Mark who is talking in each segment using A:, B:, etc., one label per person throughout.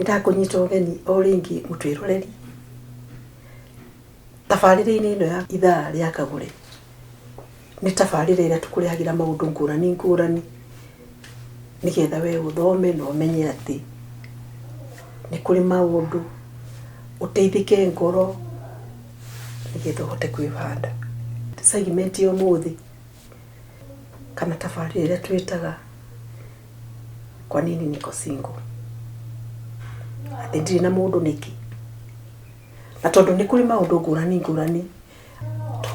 A: Nĩ ndakũnyita ũgeni o rĩngĩ mũtwĩroreri tabarĩra-inĩ ĩno ya ithaa rĩa Kagũre. Nĩ tabarĩra ĩrĩa tũkũrehagĩra maũndũ ngũrani ngũrani nĩgetha we ũthome na ũmenye atĩ nĩ kũrĩ maũndũ, ũteithĩke ngoro nĩgetha ũhote kwĩbanda. Segment ya ũmũthĩ kana tabarĩra ĩrĩa twĩtaga "Kwa nini niko single?" Atĩ ndirĩ na mũndũ nĩkĩ? Na tondũ nĩ kũrĩ maũndũ ngũrani ngũrani,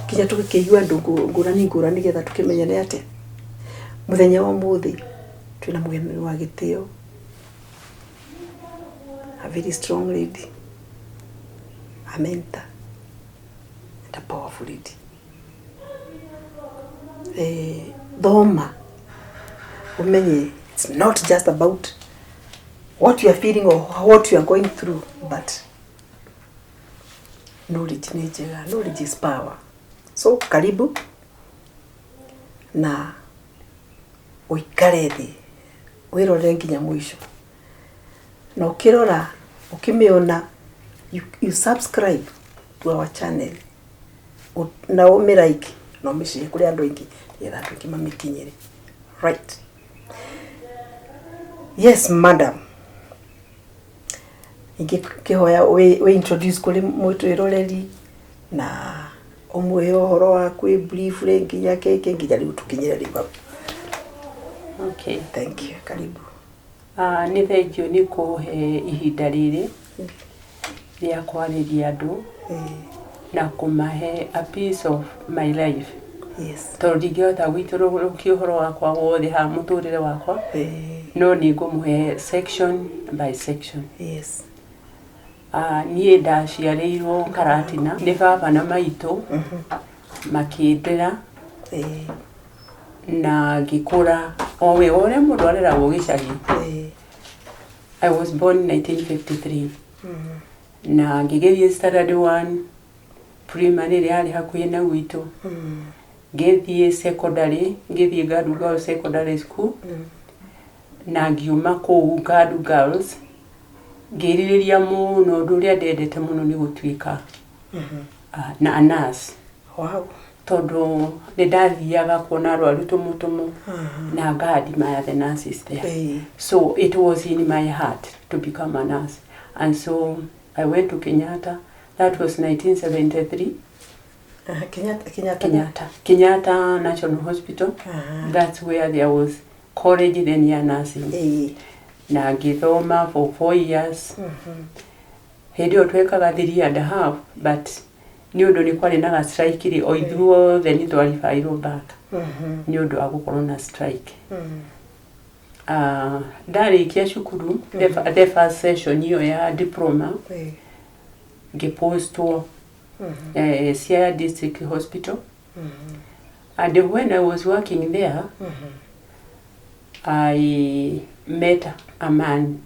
A: nginya tũgĩkĩigua andũ ngũrani ngũrani nĩgetha tũkĩmenye nĩ atĩa. Mũthenya wa ũmũthĩ twĩna mũgeni wa gĩtĩo, a very strong lady, a mentor and a powerful lady. Thoma ũmenye it's not just about what you are feeling or what you are going through, but knowledge nĩ njega, knowledge is power. So karibu na ũikare thĩ wĩrorere nginya mũico, na ũkĩrora ũkĩmĩona you subscribe to our channel na ũmĩ like na ũmĩ share kũrĩ andũ aingĩ nĩgetha andũ aingĩ mamĩkinyĩre. Right, yes madam, ingĩkĩhoya wĩ introduce kũrĩ mwĩroreri na ũmwĩre ũhoro waku wĩ briefly nginya kĩkĩ nginya rĩu tũkinyĩre rĩu hau.
B: Okay.
A: Thank you, karibu.
B: Ah, nĩ thengiũ nĩ kũhe ihinda rĩrĩ rĩa kwarĩria andũ na kũmahe a piece of my life, tondũ ndingĩhota gũitũrũrũkia ũhoro wakwa wothe haha, mũtũrĩre wakwa, no nĩ ngũmũhe section by section. Ah, niĩ ndaciarĩirwo Karatina nĩ baba na maitũ, makĩndera na ngĩkũra o wega ũrĩa mũndũ areragwo gĩcagi. I was born 1953 na ngĩgĩthiĩ standard one primary ĩrĩa yarĩ hakuhĩ na gwitũ, ngĩthiĩ secondary, ngĩthiĩ Ngadu Girls Secondary School, na ngiuma kũu Ngadu Girls ngĩrirĩria mũno, ũndũ ũrĩa ndendete mũno nĩ gũtuĩka na a nurse, tondũ nĩ ndathiaga kuona arwaru tũmũtũmũ na nga admire the nurses there. So it was in my heart to become a nurse, and so I went to Kenyatta. That was 1973.
A: Kenyatta, Kenyatta.
B: Kenyatta, Kenyatta National Hospital. That's where there was college then ya nursing, na ngĩthoma for 4 years. Hĩndĩ ĩyo twekaga three and a half, but nĩ ũndũ nĩ kwarĩ na ga strike rĩ, o ithuothe nĩ twaribairwo back nĩ ũndũ wa gũkorwo na strike. Ndarĩkia cukuru, the first session ĩyo ya diploma, ngĩpostwo Siaya District Hospital, and when I was working there I met a man.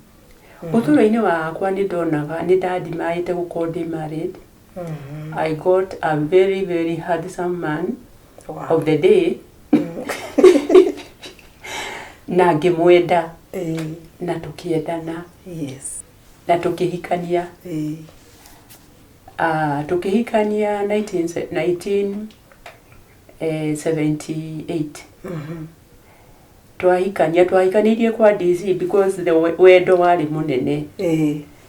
B: Ũtũũro-inĩ wakwa nĩ ndonaga nĩ ndandimaĩte gũkorwo ndĩ married. I got a very very handsome man of the day na ngĩmwenda na tũkĩendana na tũkĩhikania. Tũkĩhikania 1978. Twahikania, twahikanĩirie kwa DC because the wendo warĩ mũnene,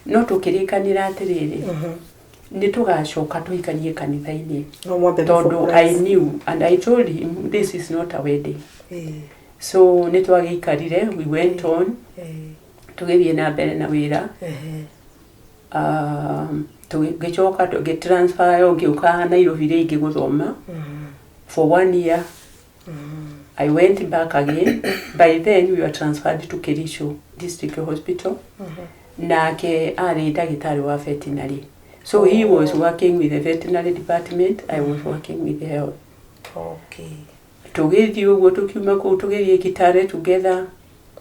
B: no tũkĩrĩkanĩra atĩrĩrĩ, nĩ tũgacoka tũhikanie kanitha-inĩ.
A: No mwambe
B: Tondũ I
A: mũbũkũra.
B: knew and I told him this is not a wedding. So nĩ twagĩikarire, we went on, tũgĩthiĩ na mbere na wĩra. Tũgĩcoka tũgĩtransfer, ngĩũka Nairobi rĩngĩ gũthoma for one year. I went back again. By then we were transferred to Kericho District Hospital. Nake arĩ ndagĩtarĩ wa veterinary, so he was working with the veterinary department, I was working with the health. Tũgĩthiĩ ũguo, tũkiuma kũu tũgĩthiĩ Kitale together.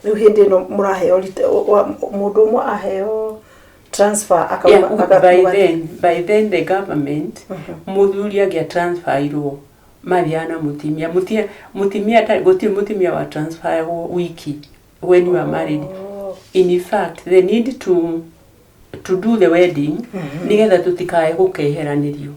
A: Rĩu hĩndĩ ĩno mũraheo mũndũ ũmwe aheo transfer akauma
B: By then, by then the government, mũthuri angĩa transferirwo mathiaga na mũtimia. Mũtimia gũtirĩ mũtimia wa transferagwo wiki when you are married. In fact, the need to To do the wedding nĩgetha tũtikae gũkeheranĩrio.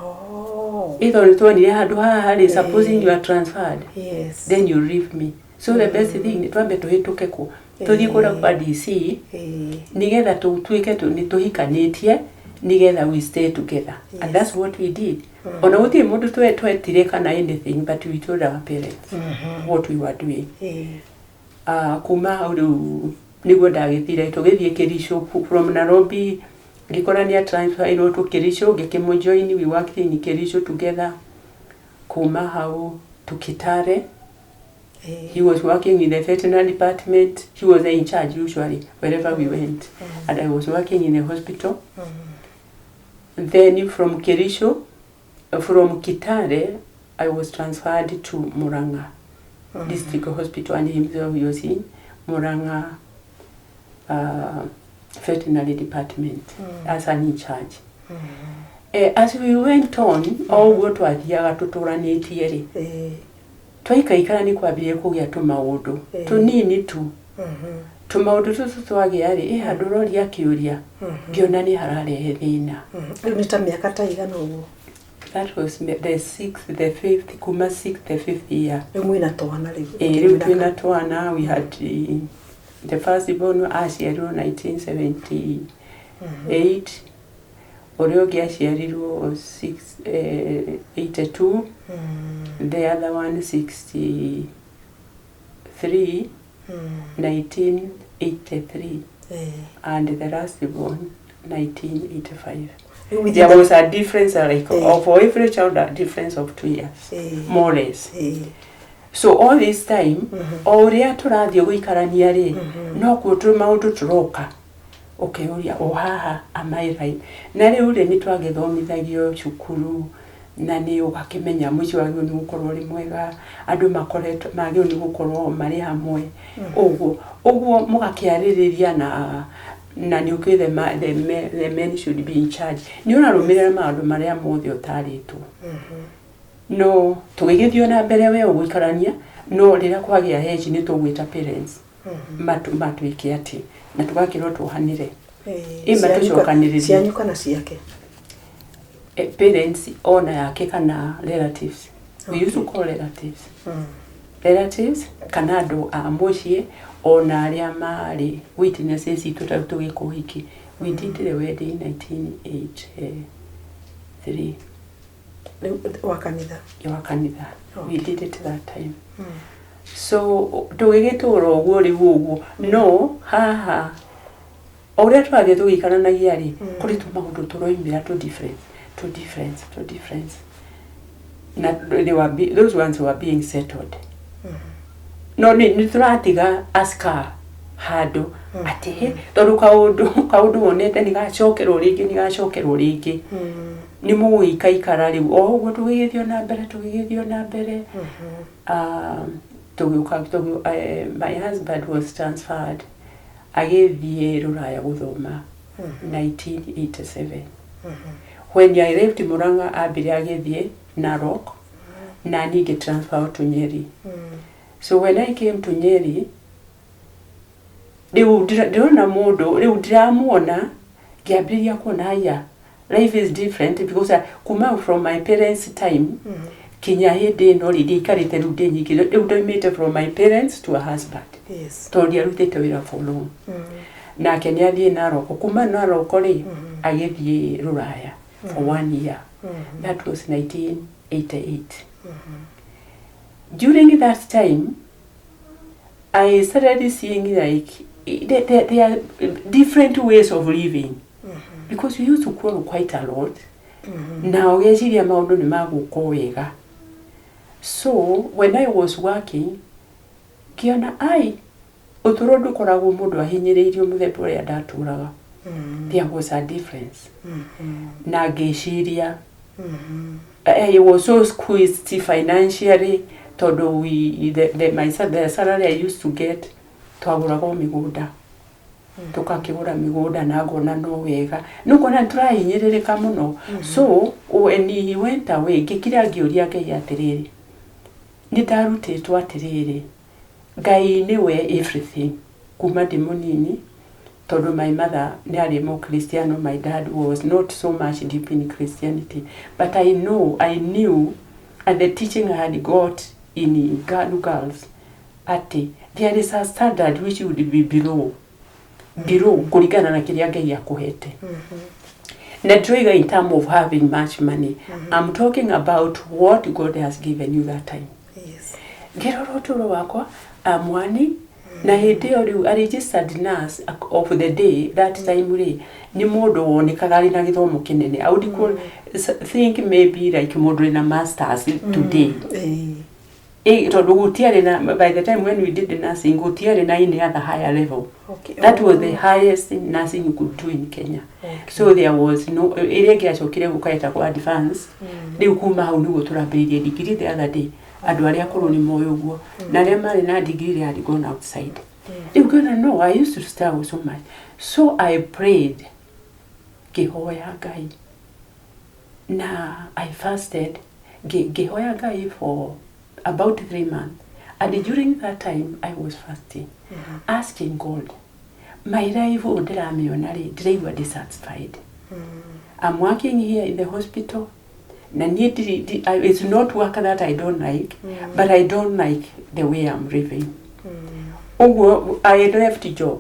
A: Oh.
B: Ĩ tondũ nĩtuonire handũ haha rĩ, supposing you are transferred,
A: Yes.
B: then you leave me. So the best thing nĩ twambe tũhĩtũke kũ tũthiĩ kũrĩa kwa DC nĩgetha tũtuĩke nĩ tũhikanĩtie, nĩgetha we stay together. And that's what we did. Ona gũtirĩ mũndũ twetire kana anything, but we told our parents what we were doing. Kuma hau rĩu nĩguo ndagĩthire tũgĩthiĩ Kericho. From Nairobi ngĩkora nĩ transferirwo to Kericho, ngĩkĩmũjoin. We worked in Kericho together. Kuma hau to Kitale. He was working in the veterinary department. He was in charge usually wherever we went, and I was working in a hospital. Then from Kericho, from Kitale, I was transferred to Murang'a District Hospital, and himself, he was in Murang'a veterinary department as an in charge. As we went on, o ũguo twathiaga tũtũranĩtie rĩ, twaikaikara nĩ kwambire kũgĩa tũmaũndũ tũnini tu. Tũmaũndũ tũtũ twagĩa rĩ, ĩ handũ ũroria kĩũria, ngĩona nĩ hararehe thĩna.
A: Rĩu nĩ ta mĩaka ta igana ũguo?
B: That was the sixth, the fifth, kuma sixth, the fifth year.
A: Rĩu mwĩna twana rĩu?
B: Ĩ rĩu twĩna twana. We had the first born aciarirwo 1978, ũrĩa ũngĩ aciarirwo 82, the other one 63, 1983, and the last born 1985.
A: Rĩu within
B: There was a difference like of for every child, a difference of 2 years, more or less. So all this time, o ũrĩa tũrathiĩ gũikarania rĩ, nokuo tũ maũndũ tũroka ũkeyũria, o haha am I right? Na rĩu rĩ, nĩ twagĩthomithagio cukuru na nĩ ũgakĩmenya mũciĩ wagĩrĩirwo nĩ gũkorwo ũrĩ mwega, andũ makoretwo magĩrĩirwo nĩ gũkorwo marĩ hamwe, ũguo ũguo mũgakĩarĩrĩria na nĩ ũkĩ the men should be in charge. Nĩ ũrarũmĩrĩra maũndũ marĩa mothe ũtarĩtwo, no tũgĩgĩthiĩ na mbere we ũgũikarania. No rĩrĩa kwagĩa heji, nĩ tũgwĩta parents matuĩke atĩ na tũgakĩrwo tuohanĩre. Ĩ matũcokanĩrĩrie.
A: Cianyu kana ciake?
B: Parents ona yake kana relatives. We used to call relatives, relatives kana andũ a mũciĩ, ona arĩa marĩ witnesses itũ ta tũgĩka ũhiki. We did the wedding 1983.
A: Rĩu wa kanitha?
B: Wa kanitha. We did it that time. So tũgĩgĩtũra ũguo rĩu ũguo, no haha o ũrĩa tũrathiĩ tũgĩikaranagia rĩ, kũrĩ tũmaũndũ tũroimĩra tũ difference, tũ difference, tũ difference, na those ones were being settled. No nĩ tũratiga aska handũ atĩ hĩ, tondũ kaũndũ wonete nĩ gacokerwo rĩngĩ, nĩ gacokerwo rĩngĩ, nĩ mũgũikaikara rĩu o ũguo tũgĩgĩthiĩ na mbere, tũgĩgĩthiĩ na mbere. Tũgĩũka my husband was transferred agĩthiĩ Rũraya gũthoma 1987. When I left Murang'a, ambire agĩthiĩ Narok na niĩ ngĩ transfer to Nyeri. So when I came to Nyeri, rĩu ndĩrona mũndũ rĩu ndĩramuona, ngĩambĩrĩria kuona haya life is different, because kuma from my parents' time kinya hĩndĩ ĩno rĩ, ndiaikarĩte rĩu ndĩ nyingĩ. Rĩu ndaumĩte from my parents to a husband, tondũ ndiarutĩte wĩra for long. Nake nĩ athiĩ Narok. Kuma Narok rĩ, agĩthiĩ Rũraya for one year. That was 1988. During that time I started seeing like there are different ways of living, because we used to quarrel quite a lot, na ũgeciria maũndũ nĩ magũka wega. So when I was working, ngĩona ai ũtũũro ndũkoragwo mũndũ ahinyĩrĩirio mũthemba ũrĩa ndatũraga. There was a difference, na ngĩciria I was so squeezed financially, tondũ we the, my, the salary I used to get, twagũraga o mĩgũnda, tũkakĩgũra mĩgũnda na ngona no wega, nĩ ũkuona nĩ tũrahinyĩrĩrĩka mũno. So when he went away, ngĩkira ngĩũria Ngai atĩrĩrĩ, nĩ ndarutĩtwo atĩrĩrĩ, Ngai nĩwe everything kuma ndĩ mũnini. Tondũ my mother nĩ arĩ Mũkristiano, my dad was not so much deep in Christianity. But I know, I knew, and the teaching I had got in Ganu Girls, atĩ there is a standard which would be below kũringana na kĩrĩa Ngai akũhete. Na ndĩroiga in term of having much money. I'm talking about what God has given you that time. Ngĩrora ũtũũro wakwa, amwani na hĩndĩ ĩyo rĩu a registered nurse of the day, that time rĩ, nĩ mũndũ wonekaga arĩ na gĩthomo kĩnene. I would call, think maybe like mũndũ wĩna masters today. Tondũ gũtiarĩ na, by the time when we did the nursing, gũtiarĩ na any other higher level. That was the highest nursing you could do in Kenya. So there was no ĩrĩa ĩngĩ yacokire gũka ĩtagwo advance. Rĩu kuma hau nĩguo tũrambĩrĩirie degree. The other day andũ arĩa akũrũ nĩ moĩ ũguo, na arĩa marĩ na degree, they had gone outside. Rĩu ngĩona no, I used to struggle so much, so I prayed, ngĩhoya Ngai na I fasted, ngĩhoya Ngai for about 3 months, and during that time I was fasting, asking God, my life ũũ ndĩramĩona rĩ, ndĩraigua dissatisfied. I'm working here in the hospital na niĩ it's not work that I don't like, but I don't like the way I'm living. Ũguo I left job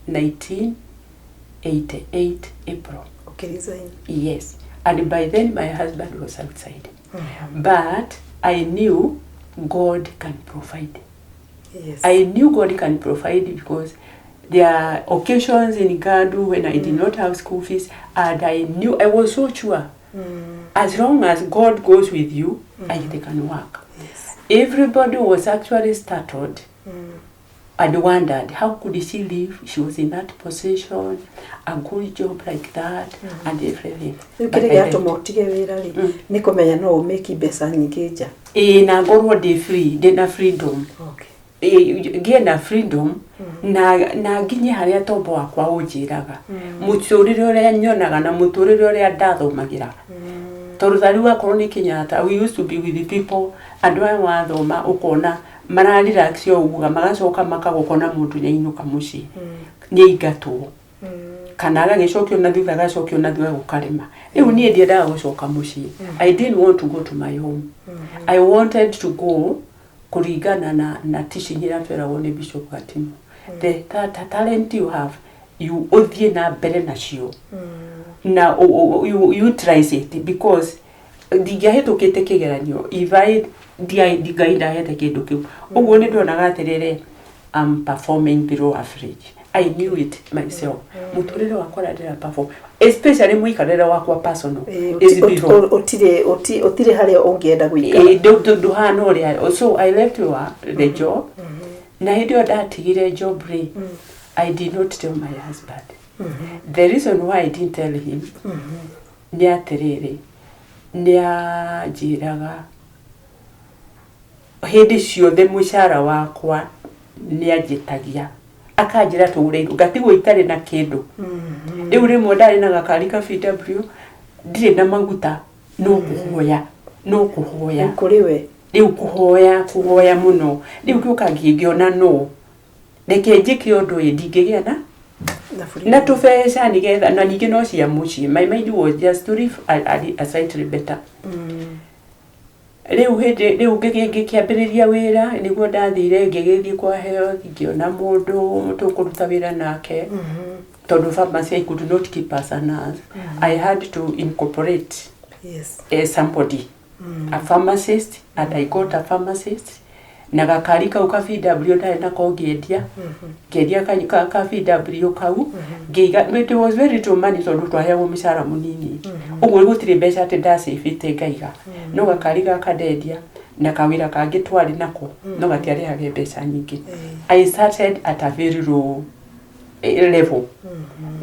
B: 1988 April.
A: Ũkĩresign.
B: Yes, and by then my husband was outside, but I knew God can provide. I knew God can provide because there are occasions in Gadu when I did not have school fees, and I knew, I was so sure, as long as God goes with you, they can work. Everybody was actually startled and wondered how could she leave? She was in that position, a good job like that, and everything.
A: Rĩu
B: But
A: kĩrĩa
B: I left.
A: gĩatũma ũtige wĩra rĩ, nĩ kũmenya no ũmĩki mbeca nyingĩ nja?
B: Ĩĩ, na ngorwo ndĩ free, ndĩ na freedom. Ĩĩ, ngĩe na freedom na nginye harĩa tombo wakwa ũnjĩraga, mũtũrĩre ũrĩa nyonaga na mũtũrĩre ũrĩa ndathomagĩra, tondũ ta rĩu akorwo nĩ Kenyatta, we used to be with the people, andũ aya wathoma ũkona mara relax o ũguo, magacoka makagũkona mũndũ nĩainũka mũciĩ, nĩaingatwo kana agagĩcokio na thutha, agacokio na thutha gũkarĩma. Rĩu niĩ ndiendaga gũcoka mũciĩ. I didn't want to go to my home. I wanted to go kũringana na teaching ĩrĩa tweragwo nĩ Bishop Gatimu, the talent you have, you ũthiĩ na mbere nacio na you utilize it, because ndingĩahĩtũkĩte kĩgeranio if I Ngai ndahete kĩndũ kĩu. Ũguo nĩ ndonaga atĩrĩrĩ, I'm performing below average. I knew it myself, mũtũrĩre wakwa ũrĩa ndĩra perform, especially mũikarĩre wakwa personal, is below.
A: Ũtirĩ harĩa ũngĩenda gũikara.
B: Ĩ, ndũhana ũrĩa. So I left the job, na hĩndĩ ĩyo ndatigire job rĩ, I did not tell my husband. The reason why I didn't tell him nĩ atĩrĩrĩ, nĩ anjĩraga hĩndĩ ciothe mũcara wakwa nĩ anjĩtagia, akanjĩra tũgũre indo, ngatigwo itarĩ na kĩndũ. Rĩu rĩmwe ndarĩ na gakari ka VW, ndirĩ na maguta, no kũhoya, no kũhoya.
A: Rĩu kũrĩ we.
B: Rĩu kũhoya, kũhoya mũno. Rĩu ngĩũka ngĩona no reke njĩke ũndũ ĩ ndingĩgĩa na
A: na freedom.
B: Na tũbeca nĩgetha na ningĩ no cia mũciĩ. My mind was just to live a slightly better. Rĩu hĩndĩ rĩu ngĩkĩambĩrĩria wĩra, nĩguo ndathire ngĩgĩthiĩ kwa health, ngĩona mũndũ tũkũruta wĩra nake, tondũ pharmacy I could not keep as a nurse. I had to incorporate somebody, a pharmacist, and I got a pharmacist na gakari kau ka VW ndarĩ nako, ngĩendia, ngĩendia ka VW kau, ngĩiga. It was very little money tondũ twaheagwo mĩcara mũnini ũguo, gũtirĩ mbeca atĩ ndacĩbĩte ngaiga, no gakari gaka ndendia na kawĩra kangĩ twarĩ nako no gatiarehage mbeca nyingĩ. I started at a very low level,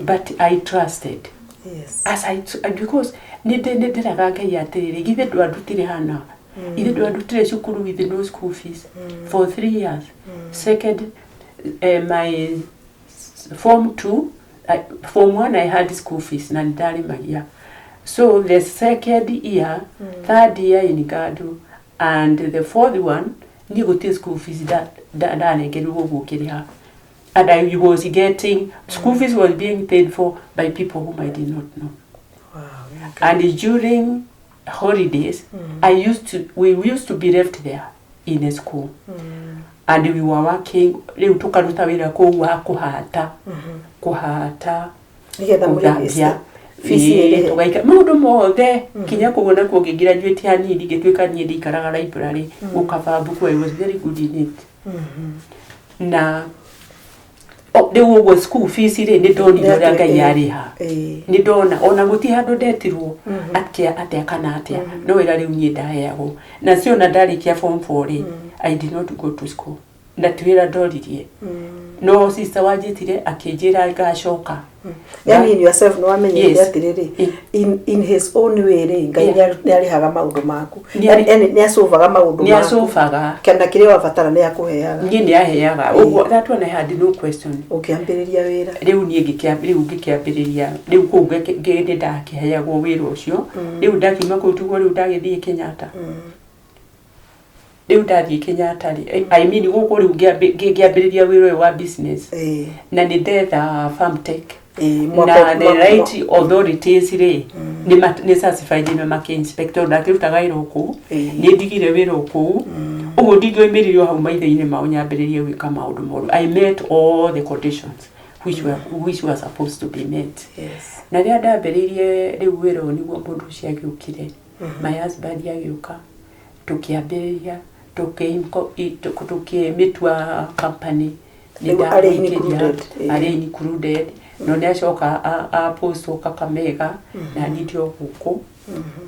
B: but I trusted as I because nĩ ndĩraga Ngai atĩrĩrĩ, githĩ ndwandutire hana, ithe ndwandutire cukuru with no school fees for 3 years? Second, my form two, form one I had school fees na nĩndarĩmagia. So the second year, third year in Gadu and the fourth one, niĩ gũtirĩ school fees ndanengerirwo ũguo kĩrĩha. And I was getting school fees was being paid for by people whom I did not know. And during holidays, I used to we used to be left there in a school. And we were working, rĩu tũkaruta wĩra kũu wa kũhata, kũhata,
A: Nĩgetha mũrĩhe
B: gũthambia,
A: fees
B: Ĩĩ,
A: ĩrĩhe.
B: tũgaikara maũndũ mothe kinya kũguo nakuo ngĩgraduate hanini, ngĩtuĩka niĩ ndikaraga library gũkaba mbuku. I was very good in it. Na rĩu ũguo school fees rĩ, nĩ ndonire ũrĩa Ngai arĩha. Nĩ ndona ona gũtirĩ handũ ndetirwo atĩa atĩa kana atĩa, no wĩra rĩu niĩ ndaheagwo nacio. Na ndarĩkia form 4 rĩ, I did not go to school, na ti wĩra ndoririe, no sister wanjĩtire akĩnjĩra ngacoka.
A: Yani in yourself nĩ wamenyete atĩrĩrĩ, in his own way rĩ, Ngai nĩ arĩhaga maũndũ maku. Yani nĩ acũvaga maũndũ
B: Nĩ
A: maku.
B: Acũbaga.
A: Kana kĩrĩa wabatara nĩ akũheaga.
B: Niĩ nĩ aheaga ũguo. That one I had no question.
A: Ũkĩambĩrĩria wĩra.
B: Rĩu niĩ rĩu ngĩkĩambĩrĩria rĩu kũu nĩ ndakĩheagwo wĩra ũcio. Rĩu ndakiuma kũu tiguo rĩu ndagĩthiĩ Kenyatta. Rĩu ndathiĩ Kenyatta rĩ, I mean gũkũ rĩu ngĩambĩrĩria wĩra ũyũ wa business, na nĩ ndetha Farmtech, na the right authorities rĩ, nĩ certified, nĩ makĩ-inspect tondũ ndakĩrutaga wĩra o kũu. Nĩ ndigire wĩra o kũu ũguo, ndingĩoimĩrire o hau maitho-inĩ mao nyambĩrĩrie gwĩka maũndũ moru. I met all the conditions which were supposed to be met. Na rĩrĩa ndambĩrĩirie rĩu wĩra ũyũ, nĩguo mũndũ ũcio agĩũkire, my husband agĩũka, tũkĩambĩrĩria, tũkĩmĩtua company. Nĩ
A: Rĩu arĩ
B: ndamũingĩria.
A: Included,
B: Arĩ included, no nĩ acoka apostwo Kakamega na niĩ ndĩ o gũkũ,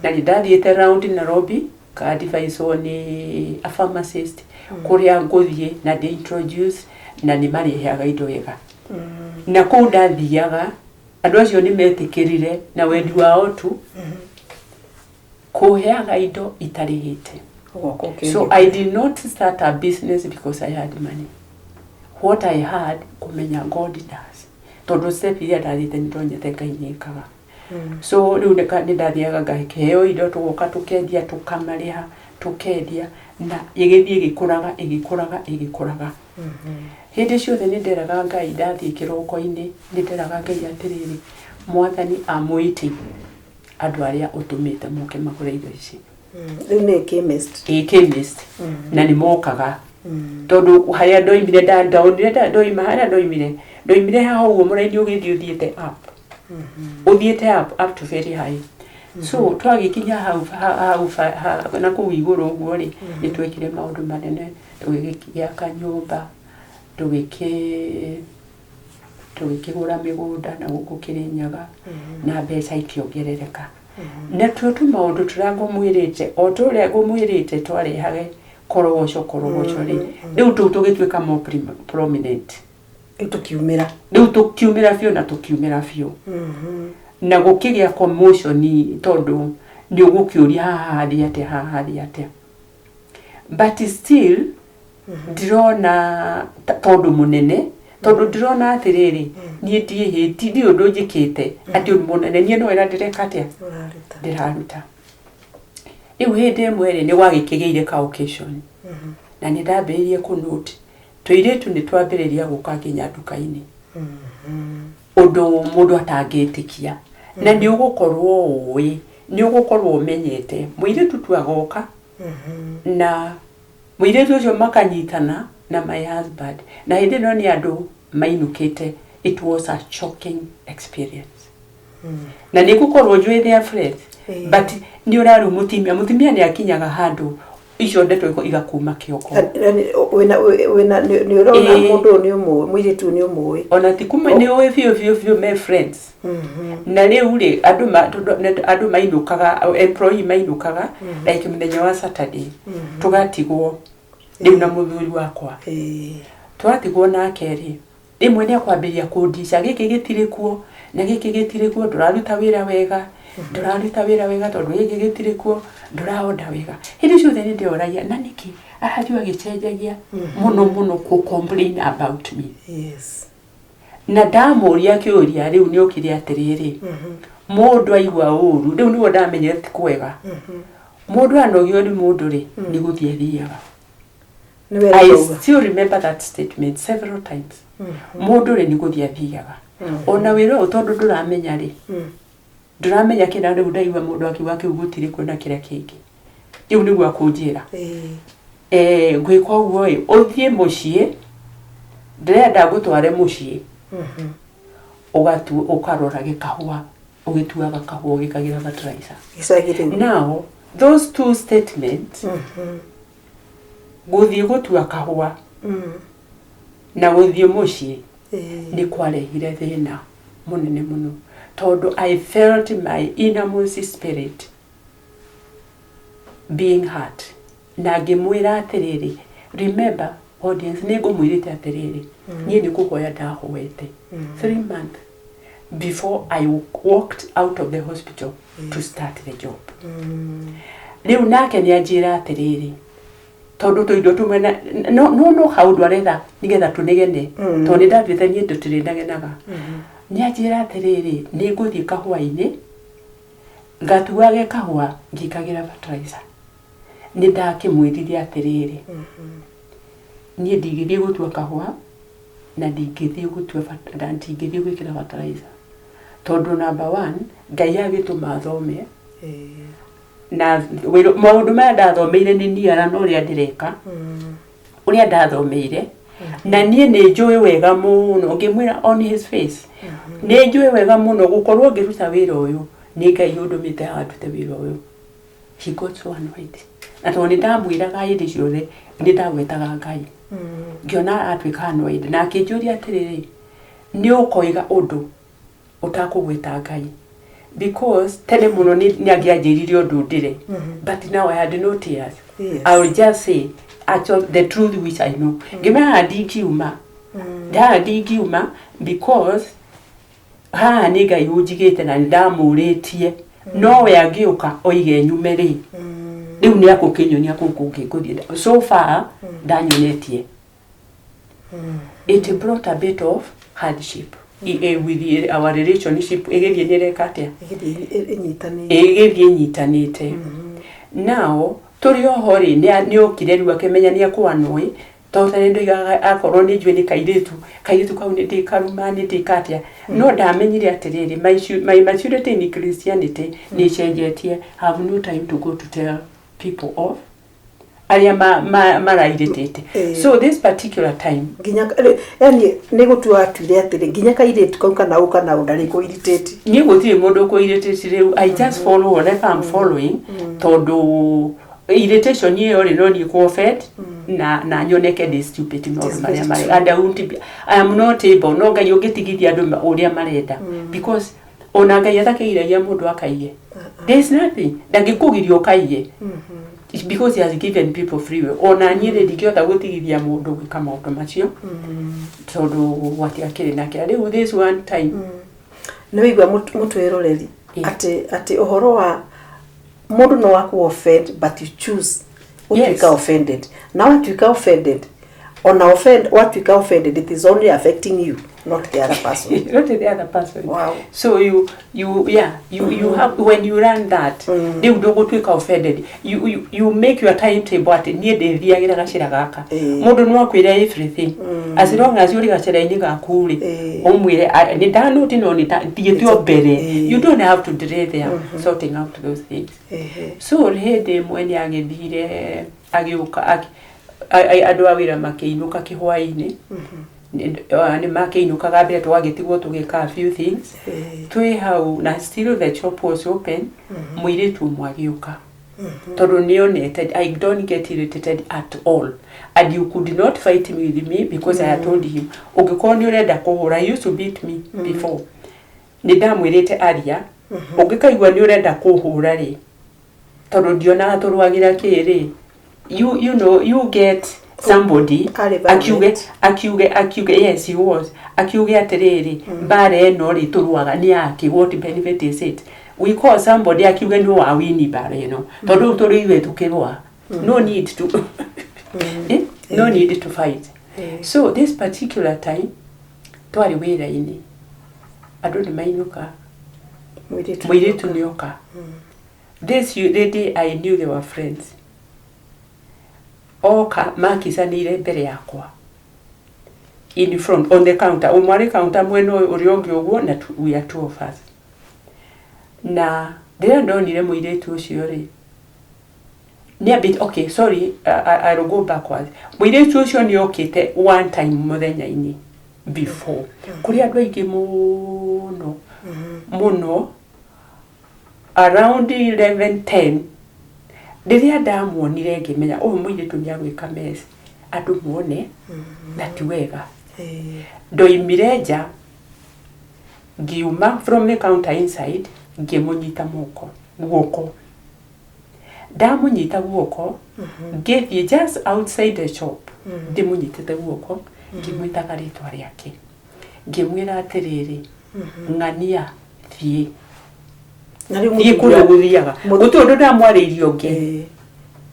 B: na nĩ ndathiĩte round Nairobi ka-adviswo nĩ a pharmacist kũrĩa ngũthiĩ na ndĩ introduce na nĩ marĩheaga indo wega. Na kũu ndathiaga, andũ acio nĩ metĩkĩrire na wendi wao tu kũheaga indo itarĩhĩte.
A: Ũgoka ũkĩendia.
B: So I did not start a business because I had money. What I had, kũmenya God does, tondũ step iria ndathiĩte nĩ ndonyete Ngai nĩekaga. So rĩu nĩ ndathiaga ngakĩheo indo, tũgoka tũkendia, tũkamarĩha, tũkendia, na ĩgĩthiĩ ĩgĩkũraga, ĩgĩkũraga, ĩgĩkũraga. Hĩndĩ ciothe nĩ nderaga Ngai, ndathiĩ kĩroko-inĩ nĩ nderaga Ngai atĩrĩrĩ, "Mwathani, I'm waiting andũ arĩa ũtũmĩte moke magũre indo ici."
A: Rĩu nĩ chemist.
B: Ĩ, chemist. Na nĩ mokaga tondũ harĩa ndoimire, ndonire ndoima harĩa ndoimire, ndoimire haha ũguo mũraini ũgĩthiĩ ũthiĩte up, ũthiĩte up, up to very high. So twagĩkinya hau hau na kũu igũrũ ũguo rĩ, nĩ twekire maũndũ manene, tũgĩgĩaka nyũmba, tũgĩkĩgũra mĩgũnda na gũkũ Kĩrĩnyaga, na mbeca ikĩongerereka. Natuo tũmaũndũ tũrĩa ngũmwĩrĩte, o tũrĩa ngũmwĩrĩte twarehage korogoco korogoco rĩ, rĩu tũu tũgĩtuĩka more prominent.
A: Rĩu tũkiumĩra.
B: Rĩu tũkiumĩra biũ, na tũkiumĩra biũ na gũkĩgĩa commotion, tondũ nĩ ũgũkĩũria haha hathiĩ atĩa, haha hathiĩ atĩa. But still ndĩrona tondũ mũnene, tondũ ndĩrona atĩrĩrĩ, niĩ ndiĩhĩti, ndirĩ ũndũ njĩkĩte atĩ ũndũ mũnene, niĩ no wĩra ndĩreka atĩa?
A: Ũraruta.
B: Ndĩraruta. Rĩu hĩndĩ ĩmwe rĩ, nĩ gwagĩkĩgĩire ka occasion na nĩ ndambĩrĩirie kũnote tũirĩtu nĩ twambĩrĩria gũka nginya nduka-inĩ, ũndũ mũndũ atangĩtĩkia. Na nĩ ũgũkorwo ũĩ, nĩ ũgũkorwo ũmenyete mũirĩtu tu agoka, na mũirĩtu ũcio makanyitana na my husband, na hĩndĩ ĩno nĩ andũ mainũkĩte. It was a shocking experience, na nĩ ngũkorwo njũĩ their friends, but nĩ ũrarĩu mũtumia, mũtumia nĩ akinyaga handũ icio ndeto igakuma kĩongo.
A: Yani, wĩna nĩ ũrona mũndũ ũyũ nĩ ũmũĩ, mũirĩtu ũyũ nĩ ũmũĩ.
B: Ona ti kuma, nĩ ũĩ biũ biũ biũ me friends. Na rĩu rĩ, andũ tondũ andũ mainũkaga, employee mainũkaga like mũthenya wa Saturday, tũgatigwo rĩu na mũthuri wakwa. Twatigwo nake rĩ, rĩmwe nĩ akwambĩrĩria kũndica, gĩkĩ gĩtirĩ kuo na gĩkĩ gĩtirĩ kuo, ndũraruta wĩra wega, ndũraruta wĩra wega, tondũ gĩkĩ gĩtirĩ kuo, ndũraonda wega. Hĩndĩ ciothe nĩ ndĩoragia na nĩkĩ arathiĩ agĩcenjagia mũno mũno kũ complain about me. Na ndamũria kĩũria rĩu nĩ okire atĩrĩrĩ, mũndũ aigua ũru, rĩu nĩguo ndamenyire ti kwega. Mũndũ anogio nĩ mũndũ rĩ, nĩ gũthiĩ athiaga.
A: Nĩ we
B: I
A: ũrauga.
B: still remember that statement several times. Mũndũ rĩ, nĩ gũthiĩ athiaga ona wĩra ũyũ, tondũ ndũramenya rĩ, ndũramenya kĩna. Rĩu ndaigua mũndũ akiuga kĩu gũtirĩ kuo na kĩrĩa kĩngĩ, rĩu nĩguo akũnjĩra. Ngwĩka ũguo ĩ, ũthiĩ mũciĩ, ndĩrenda ngũtware mũciĩ, ũgatu ũkarora gĩkahũa, ũgĩtuaga kahũa ũgĩkagĩra fertilizer.
A: Gĩcagi rĩu.
B: Now those two statements, gũthiĩ gũtua kahũa na gũthiĩ mũciĩ, nĩ kwarehire thĩna mũnene mũno, tondũ I felt my innermost spirit being hurt. Na ngĩmwĩra atĩrĩrĩ, remember audience, nĩ ngũmwĩrĩte atĩrĩrĩ, niĩ nĩ kũhoya ndahoete 3 months before I walked out of the hospital to start the job. Rĩu nake nĩ anjĩra atĩrĩrĩ, tondũ tũindo tumwe no kaũndũ aretha nĩgetha tũnegene, tondũ nĩ ndatuĩte niĩ tũtirĩnegenaga. Nĩ anjĩra atĩrĩrĩ, nĩ ngũthiĩ kahũa-inĩ ngatuage kahũa ngĩkagĩra fertilizer. Nĩ ndakĩmwĩrire atĩrĩrĩ, niĩ ndingĩthiĩ gũtua kahũa na ndingĩthiĩ gũtua na ndingĩthiĩ gwĩkĩra fertilizer, tondũ number one, Ngai agĩtũma thome na maũndũ maya ndathomeire nĩ niara na ũrĩa ndĩreka, ũrĩa ndathomeire, na niĩ nĩ njũĩ wega mũno. Ngĩmwĩra on his face, nĩ njũĩ wega mũno gũkorwo ngĩruta wĩra ũyũ nĩ Ngai ũndũmĩte haha ndute wĩra ũyũ. He got so annoyed, na tondũ nĩ ndamwĩraga hĩndĩ ciothe nĩ ndagwetaga Ngai, ngĩona atuĩka annoyed na akĩnjũria atĩrĩrĩ, nĩ ũkoiga ũndũ ũtakũgweta Ngai? Because tene mũno nĩ angĩanjĩrire ũndũ ndĩre, but now I had no tears. I will just say actual the truth which I know. Ngĩmera haha ndingiuma, haha ndingiuma, because haha nĩ Ngai ũnjigĩte na nĩ ndamũrĩtie. No we angĩũka oige nyume rĩ, rĩu nĩ akũkĩnyonia kũu kũngĩ ngũthiĩ. So far ndanyonetie. It brought a bit of hardship with our relationship. Ĩgĩthiĩ nĩ ĩreka atĩa?
A: Ĩgĩthiĩ ĩnyitanĩire.
B: Ĩgĩthiĩ ĩnyitanĩte. Now tũrĩ oho rĩ, nĩ okire rĩu akĩmenya nĩ ekwanũĩ, tondũ tene ndoigaga akorwo nĩ njũĩ nĩ kairĩtu, kairĩtu kau nĩ ndĩkaruma, nĩ ndĩka atĩa. No ndamenyire atĩrĩrĩ, my maturity in Christianity nĩ ĩcenjetie. Have no time to go to tell people off arĩa marairĩtĩte. So this particular time,
A: nginya yani nĩ gũtua atuire atĩrĩ, nginya kairĩtu kau kana ũ kana ũ ndarĩ kũ irritate.
B: Niĩ gũtirĩ mũndũ ũkũ-irritate rĩu. I just follow whatever I'm following, tondũ irritation ĩyo rĩ, no niĩ kũ offend na nyoneke ndĩ stupid maũndũ
A: Is
B: marĩa
A: very
B: marĩ
A: true.
B: and I won't be, I am not able. No Ngai ũngĩtigithia andũ ũrĩa marenda, because ona Ngai atakĩgiragia mũndũ akaiye, there is nothing ndangĩkũgiria ũkaiye. It's because he has given people free will. Ona niĩ rĩ, ndingĩhota gũtigithia mũndũ gwĩka maũndũ macio, tondũ gwatiakĩrĩ nake rĩu this one time.
A: Nĩ wĩigua mũtwĩroreri, atĩ ũhoro wa mũndũ no aku offend, but you choose gũtuĩka offended, na watuĩka offended, ona offend watuĩka offended, it is only affecting you, not the other person.
B: Not the other person. So you yeah you you have, when you run that, rĩu ndũgũtuĩka offended. You make your timetable atĩ niĩ ndĩthiagĩra gacĩra gaka. Mũndũ no akwĩre everything, as long as ũrĩ gacĩra-inĩ gaku rĩ, ũmwĩre, "Ah, nĩ ndanũti no nĩ thiĩte o mbere." You don't have to delay there sorting out those things. So hĩndĩ ĩmwe nĩ agĩthire agĩũka andũ a wĩra makĩinũka kĩhwaĩ-inĩ. Nĩ makĩinũkaga mbere, tũgagĩtigwo tũgĩka a few things. Twĩ hau na still the shop was open, mũirĩtu ũmwe agĩũka, tondũ nĩonete I don't get irritated at all and you could not fight me with me, because I had told him, ũngĩkorwo nĩ ũrenda kũhũra, he used to beat me before, nĩ ndamwĩrĩte aria, ũngĩkaigua nĩ ũrenda kũhũra rĩ, tondũ ndionaga tũrũagĩra kĩ rĩ, you know you get somebody
A: Arĩ
B: akiuge
A: violent.
B: Akiuge yes, he was, akiuge atĩrĩrĩ, mbara ĩno rĩ tũrũaga nĩ yake? What benefit is it? We call somebody akiuge nĩ wa wini mbara ĩno, tondũ rĩu tũrĩ ithuĩ tũkĩrũa, no need to no need to fight. So this particular time twarĩ wĩra-inĩ, andũ nĩ mainũka.
A: Mũirĩtu.
B: Mũirĩtu nĩ oka. This lady, I knew they were friends. Oka makicanĩire mbere yakwa in front on the counter, ũmwe arĩ counter mwena ũyũ, ũrĩa ũngĩ ũguo, na we are two of us. Na rĩrĩa ndonire mũirĩtu ũcio rĩ, nĩ ambĩte, okay, sorry, I'll go backwards. Mũirĩtu ũcio nĩ okĩte one time mũthenya-inĩ before kũrĩ andũ aingĩ mũno mũno, around 11:10. Rĩrĩa ndamuonire, ngĩmenya ũyũ mũirĩtu nĩ agwĩka mess, andũ muone na ti wega. Ndoimire nja, ngiuma from the counter inside, ngĩmũnyita moko guoko. Ndamũnyita guoko, ngĩthiĩ just outside the shop ndĩmũnyitĩte guoko, ngĩmwĩtaga rĩtwa rĩake, ngĩmwĩra atĩrĩrĩ, "Ng'ania, thiĩ."
A: Na rĩu
B: Thiĩ kũrĩa ũgũthiaga. Gũtirĩ ũndũ ndamwarĩirie ũngĩ.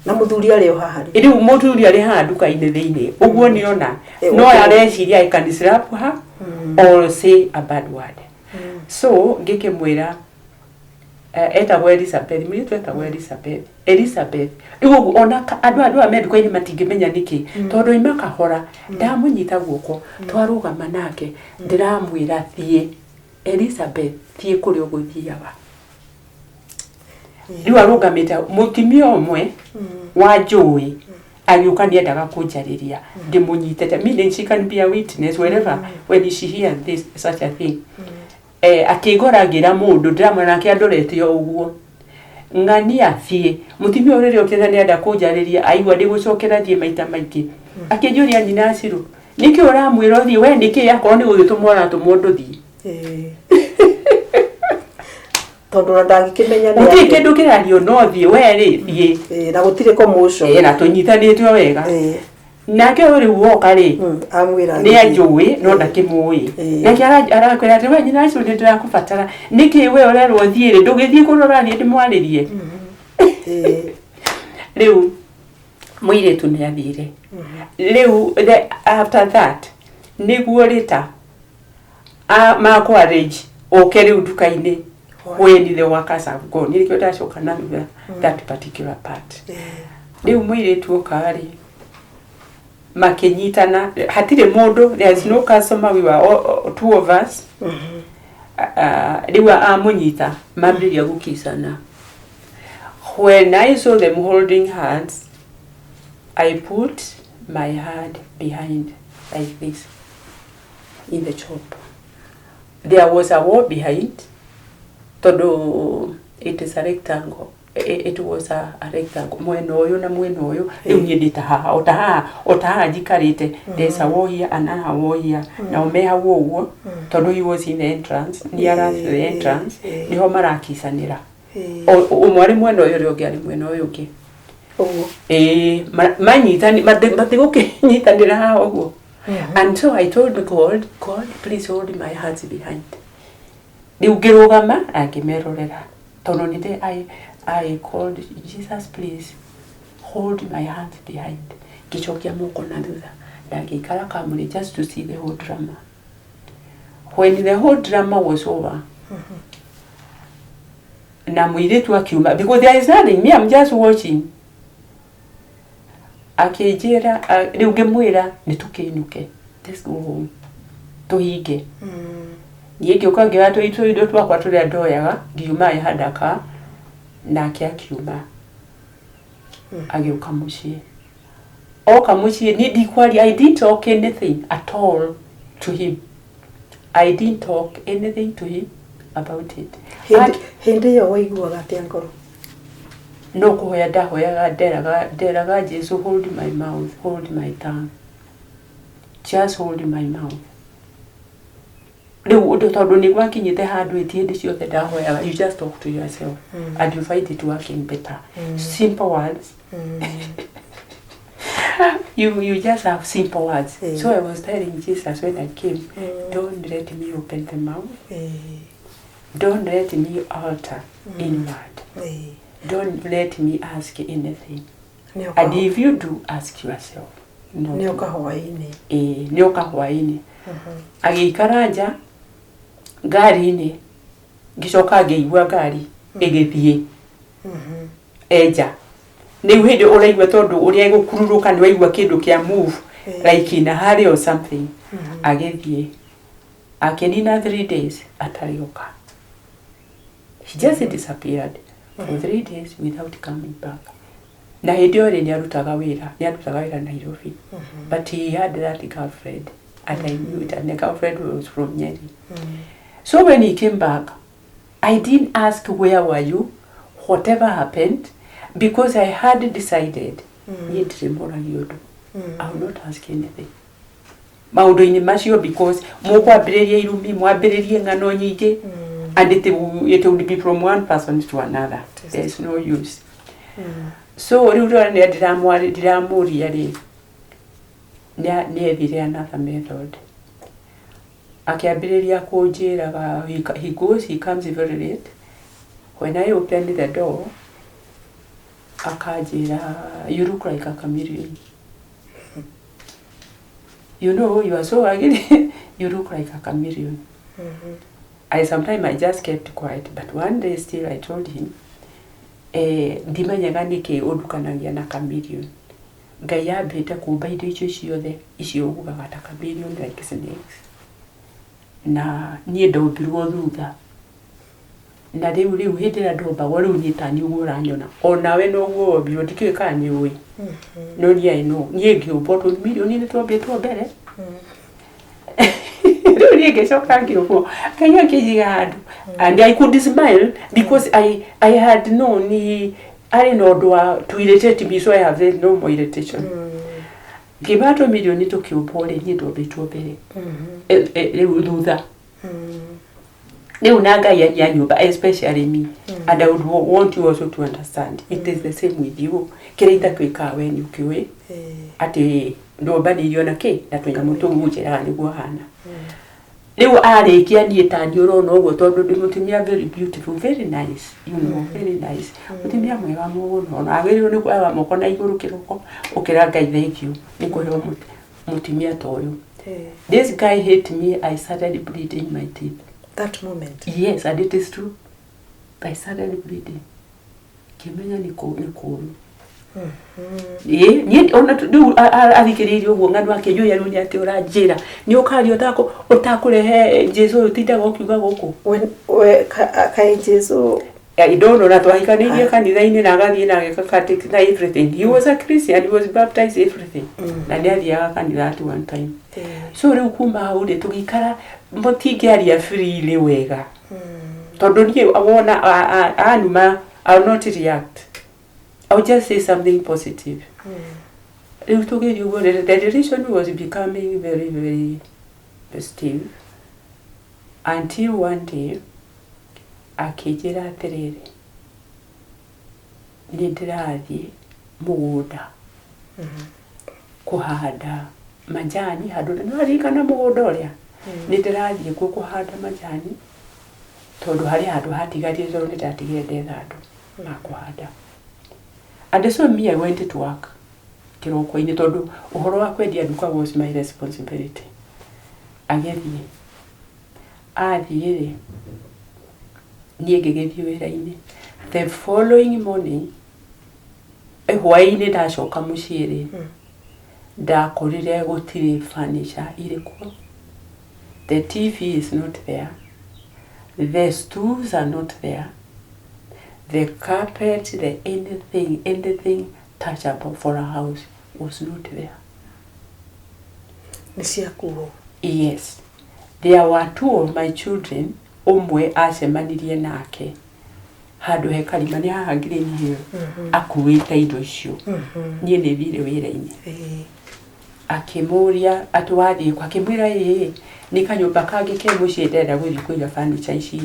A: Na mũthuri arĩ o haha rĩ?
B: Rĩu mũthuri arĩ haha nduka-inĩ thĩinĩ ũguo nĩona no areciria I can slap her or say a bad word. So ngĩkĩmwĩra, etagwo Elizabeth, mũirĩtu etagwo Elizabeth. Elizabeth, rĩu ũguo ona andũ aya me nduka-inĩ matingĩmenya nĩkĩ, tondũ ima kahora ndamũnyita guoko, twarũgama nake, ndĩramwĩra, "Thiĩ, Elizabeth, thiĩ kũrĩa ũgũthiaga." Rĩu arũgamĩte, mũtumia ũmwe wa njũĩ agĩũka, nĩendaga kũnjarĩria ndĩmũnyitĩte, meaning she can be a witness wherever when she hears this such a thing. Akĩngora, ngĩra mũndũ ndĩramwona nake andorete o ũguo, "Ng'ania, thiĩ." Mũtumia ũyũ rĩrĩa okĩte nĩenda kũnjarĩria, aigua ndĩgũcokera thiĩ maita maingĩ, akĩnjũria, "Nyina Acirũ, nĩkĩ ũramwĩra ũthiĩ we? Nĩkĩ akorwo nĩ gũgĩtũmwo ũratũmwo ndũthiĩ?"
A: Tondũ ona ndangĩkĩmenya nĩ
B: Gũtirĩ
A: atĩa.
B: Kĩndũ kĩrario, no thiĩ we rĩ, thiĩ.
A: Na gũtirĩ commotion.
B: Na tũnyitanĩtio wega. Nake ũyũ rĩu woka rĩ,
A: Amwĩra
B: nĩ anjũĩ no ndakĩmũĩ. Nake arakwĩra atĩ, "We nyina acio, nĩ ndĩrakũbatara. Nĩkĩ we ũrerwo thiĩ rĩ? Ndũgĩthiĩ kũrĩa ũrathiĩ ndĩmwarĩrie." Rĩu mũirĩtu nĩ athire. Rĩu after that nĩguo rĩta makũ arrange ũke rĩu nduka-inĩ when the workers have gone. Nĩkĩo ndacoka na thutha that particular part. Rĩu mũirĩtu oka rĩ, makĩnyitana, hatirĩ mũndũ, there is no customer, we were all, two of us. Rĩu amũnyita, mambĩrĩria gũkicana. When I saw them holding hands, I put my hand behind like this in the shop. There was a wall behind, tondũ it is a rectangle. It was a rectangle mwena ũyũ na mwena ũyũ. Rĩu niĩ ndĩ ta haha, o ta haha, o ta haha njikarĩte. There's a wall here and a wall here. Nao me hau ũguo, tondũ he was in the entrance, nearer to the entrance, nĩho marakicanĩra. Ũmwe arĩ mwena ũyũ, ũrĩa ũngĩ arĩ mwena ũyũ ũngĩ.
A: Ũguo.
B: Ĩĩ, manyitani matigũkĩnyitanĩra haha ũguo. And so I told God, "God, please hold my hands behind." Rĩu ngĩrũgama na ngĩmerorera, tondũ nĩ I called Jesus, "Please hold my hands behind." Ngĩcokia moko na thutha na ngĩikara kamũrĩ just to see the whole drama. When the whole drama was over na mũirĩtu akiuma, because there is nothing, me, I'm just watching, akĩnjĩra, rĩu ngĩmwĩra nĩ tũkĩinũke, let's go home, tũhinge. Niĩ ngĩũka ngĩoya tũindo twakwa tũrĩa ndoyaga, ngiuma handaka, nake akiuma agĩũka mũciĩ. Oka mũciĩ, niĩ ndikwaria. I didn't talk anything at all to him. I didn't talk anything to him about it.
A: Hĩndĩ ĩyo waiguaga atĩa ngoro?
B: No kũhoya ndahoyaga, nderaga Jesu, "Hold my mouth, hold my tongue, just hold my mouth." Rĩu ũndũ, tondũ nĩ gwakinyĩte handũ ĩti hĩndĩ ciothe ndahoyaga, you just talk to yourself and you find it working better. Simple words, you just have simple words. So I was telling Jesus when I came, "Don't let me open the mouth. Don't let me alter inward. Don't let me ask anything. And if you do, ask yourself."
A: Not nĩ oka hwaĩ-inĩ.
B: Ĩĩ, nĩ oka hwaĩ-inĩ. Agĩikara nja ngari-inĩ, ngĩcoka ngĩigua ngari ĩgĩthiĩ enja. Rĩu hĩndĩ ũraigua tondũ ũrĩa ĩgũkururũka nĩ waigua kĩndũ kĩa move like in a hurry or something. Agĩthiĩ akĩnina 3 days atarĩ oka. He just disappeared for 3 days without coming back. Na hĩndĩ ĩyo rĩ, nĩ arutaga wĩra Nairobi, but he had that girlfriend and I knew it, and the girlfriend was from Nyeri. So when he came back, I didn't ask where were you, whatever happened, because I had decided niĩ ndirĩmũragia ũndũ. I will not ask anything maũndũ-inĩ macio, because mũkwambĩrĩria irumi, mwambĩrĩrie ng'ano nyingĩ, and it will be from one person to another. There is no use. So rĩu rĩrĩa ndiramũria rĩ, nĩ ethire another method, akĩambĩrĩria kũnjĩraga he goes, he comes very late. When I opened the door, akanjĩra, "You look like a chameleon. You know you are so ugly. You look like a chameleon." I sometimes I just kept quiet, but one day still I told him, "Ndimenyaga nĩkĩ ũndukanagia na chameleon. Ngai ambĩte kũmba indo icio ciothe icio ugaga ta chameleon, like snakes, na niĩ ndombirwo thutha, na rĩu hĩndĩ ĩrĩa ndombagwo, rĩu niĩ tani ũguo ũranyona, onawe noguo wombirwo. Ndikĩũĩ kana nĩ ũĩ, no niĩ I know niĩ ngĩũmbwo tũ milioni nĩ twombĩtwo mbere. Rĩu niĩ ngĩcoka ngĩũmbwo, Ngai akĩnjiga handũ." And I could smile because I had known he arĩ na ũndũ wa to irritate me, so I have said no more irritation. Ngĩmba tũ milioni tũkĩũmbwo rĩ, niĩ ndombĩtwo mbere. Rĩu thutha rĩu na Ngai ania nyũmba, especially me, and I would want you also to understand it is the same with you. Kĩrĩa itakwĩkaga we nĩ ũkĩũĩ atĩ ndombanĩirio na kĩ na tũnyamũ tũu njĩraga nĩguo hana. Rĩu arĩkia, niĩ tani ũrona ũguo, tondũ ndĩ mũtumia very beautiful, very nice, very nice, mũtumia mwega mũno, na agĩrĩirwo nĩ kuoyaga moko na igũrũ kĩroko ũkĩra Ngai thank you nĩ kũheo mũtumia ta ũyũ. This guy hate me. I started bleeding my teeth.
A: That moment?
B: Yes, and it is true, I started bleeding. Ngĩmenya nĩ kũũru. Ĩĩ, niĩ ona rĩu athikĩrĩirie ũguo ng'ano akĩnjũria, "Rĩu nĩ atĩ ũranjĩra nĩ ũkaria ũtakũrehe Jesu ũyũ ũtindaga ũkiuga gũkũ?"
A: We kaĩ Jesu?
B: I don't know, na twahikanĩirie kanitha-inĩ na agathiĩ na ageka na everything. He was a Christian, he was baptized, everything. Na nĩ athiaga kanitha at one time. So rĩu kuma hau rĩ, tũgĩikara mũtingĩaria freely wega, tondũ niĩ wona anuma, I'll not react. I'll just say something positive. Rĩu tũgĩthiĩ ũguo, the relation was becoming very, very positive until one day akĩnjĩra atĩrĩrĩ, "Nĩ ndĩrathiĩ mũgũnda kũhanda majani handũ." Nĩ waririkana mũgũnda ũrĩa nĩ ndĩrathiĩ kuo kũhanda majani, tondũ harĩ handũ hatigarire, tondũ nĩ ndatigire ndetha andũ ma kũhanda. And so me, I went to work kĩroko-inĩ, tondũ ũhoro wa kwendia nduka was my responsibility. Agĩthiĩ, athiĩ rĩ, niĩ ngĩgĩthiĩ wĩra-inĩ. The following morning, hwaĩ-inĩ ndacoka mũciĩ rĩ, ndakorire gũtirĩ furniture irĩ kuo. The TV is not there, the stools are not there, the carpet, the anything, anything touchable for a house was not there.
A: Nĩ ciakuo?
B: Yes. There were two of my children. Ũmwe acemanirie nake handũ he karima nĩ haha Green Hill akuĩte indo icio. Niĩ nĩ thire wĩra-inĩ. Akĩmũria atĩ wathiĩ kũ? Akĩmwĩra, "Ĩĩ, nĩ kanyũmba kangĩ ke mũciĩ ndĩrenda gũthiĩ kũiga furniture ici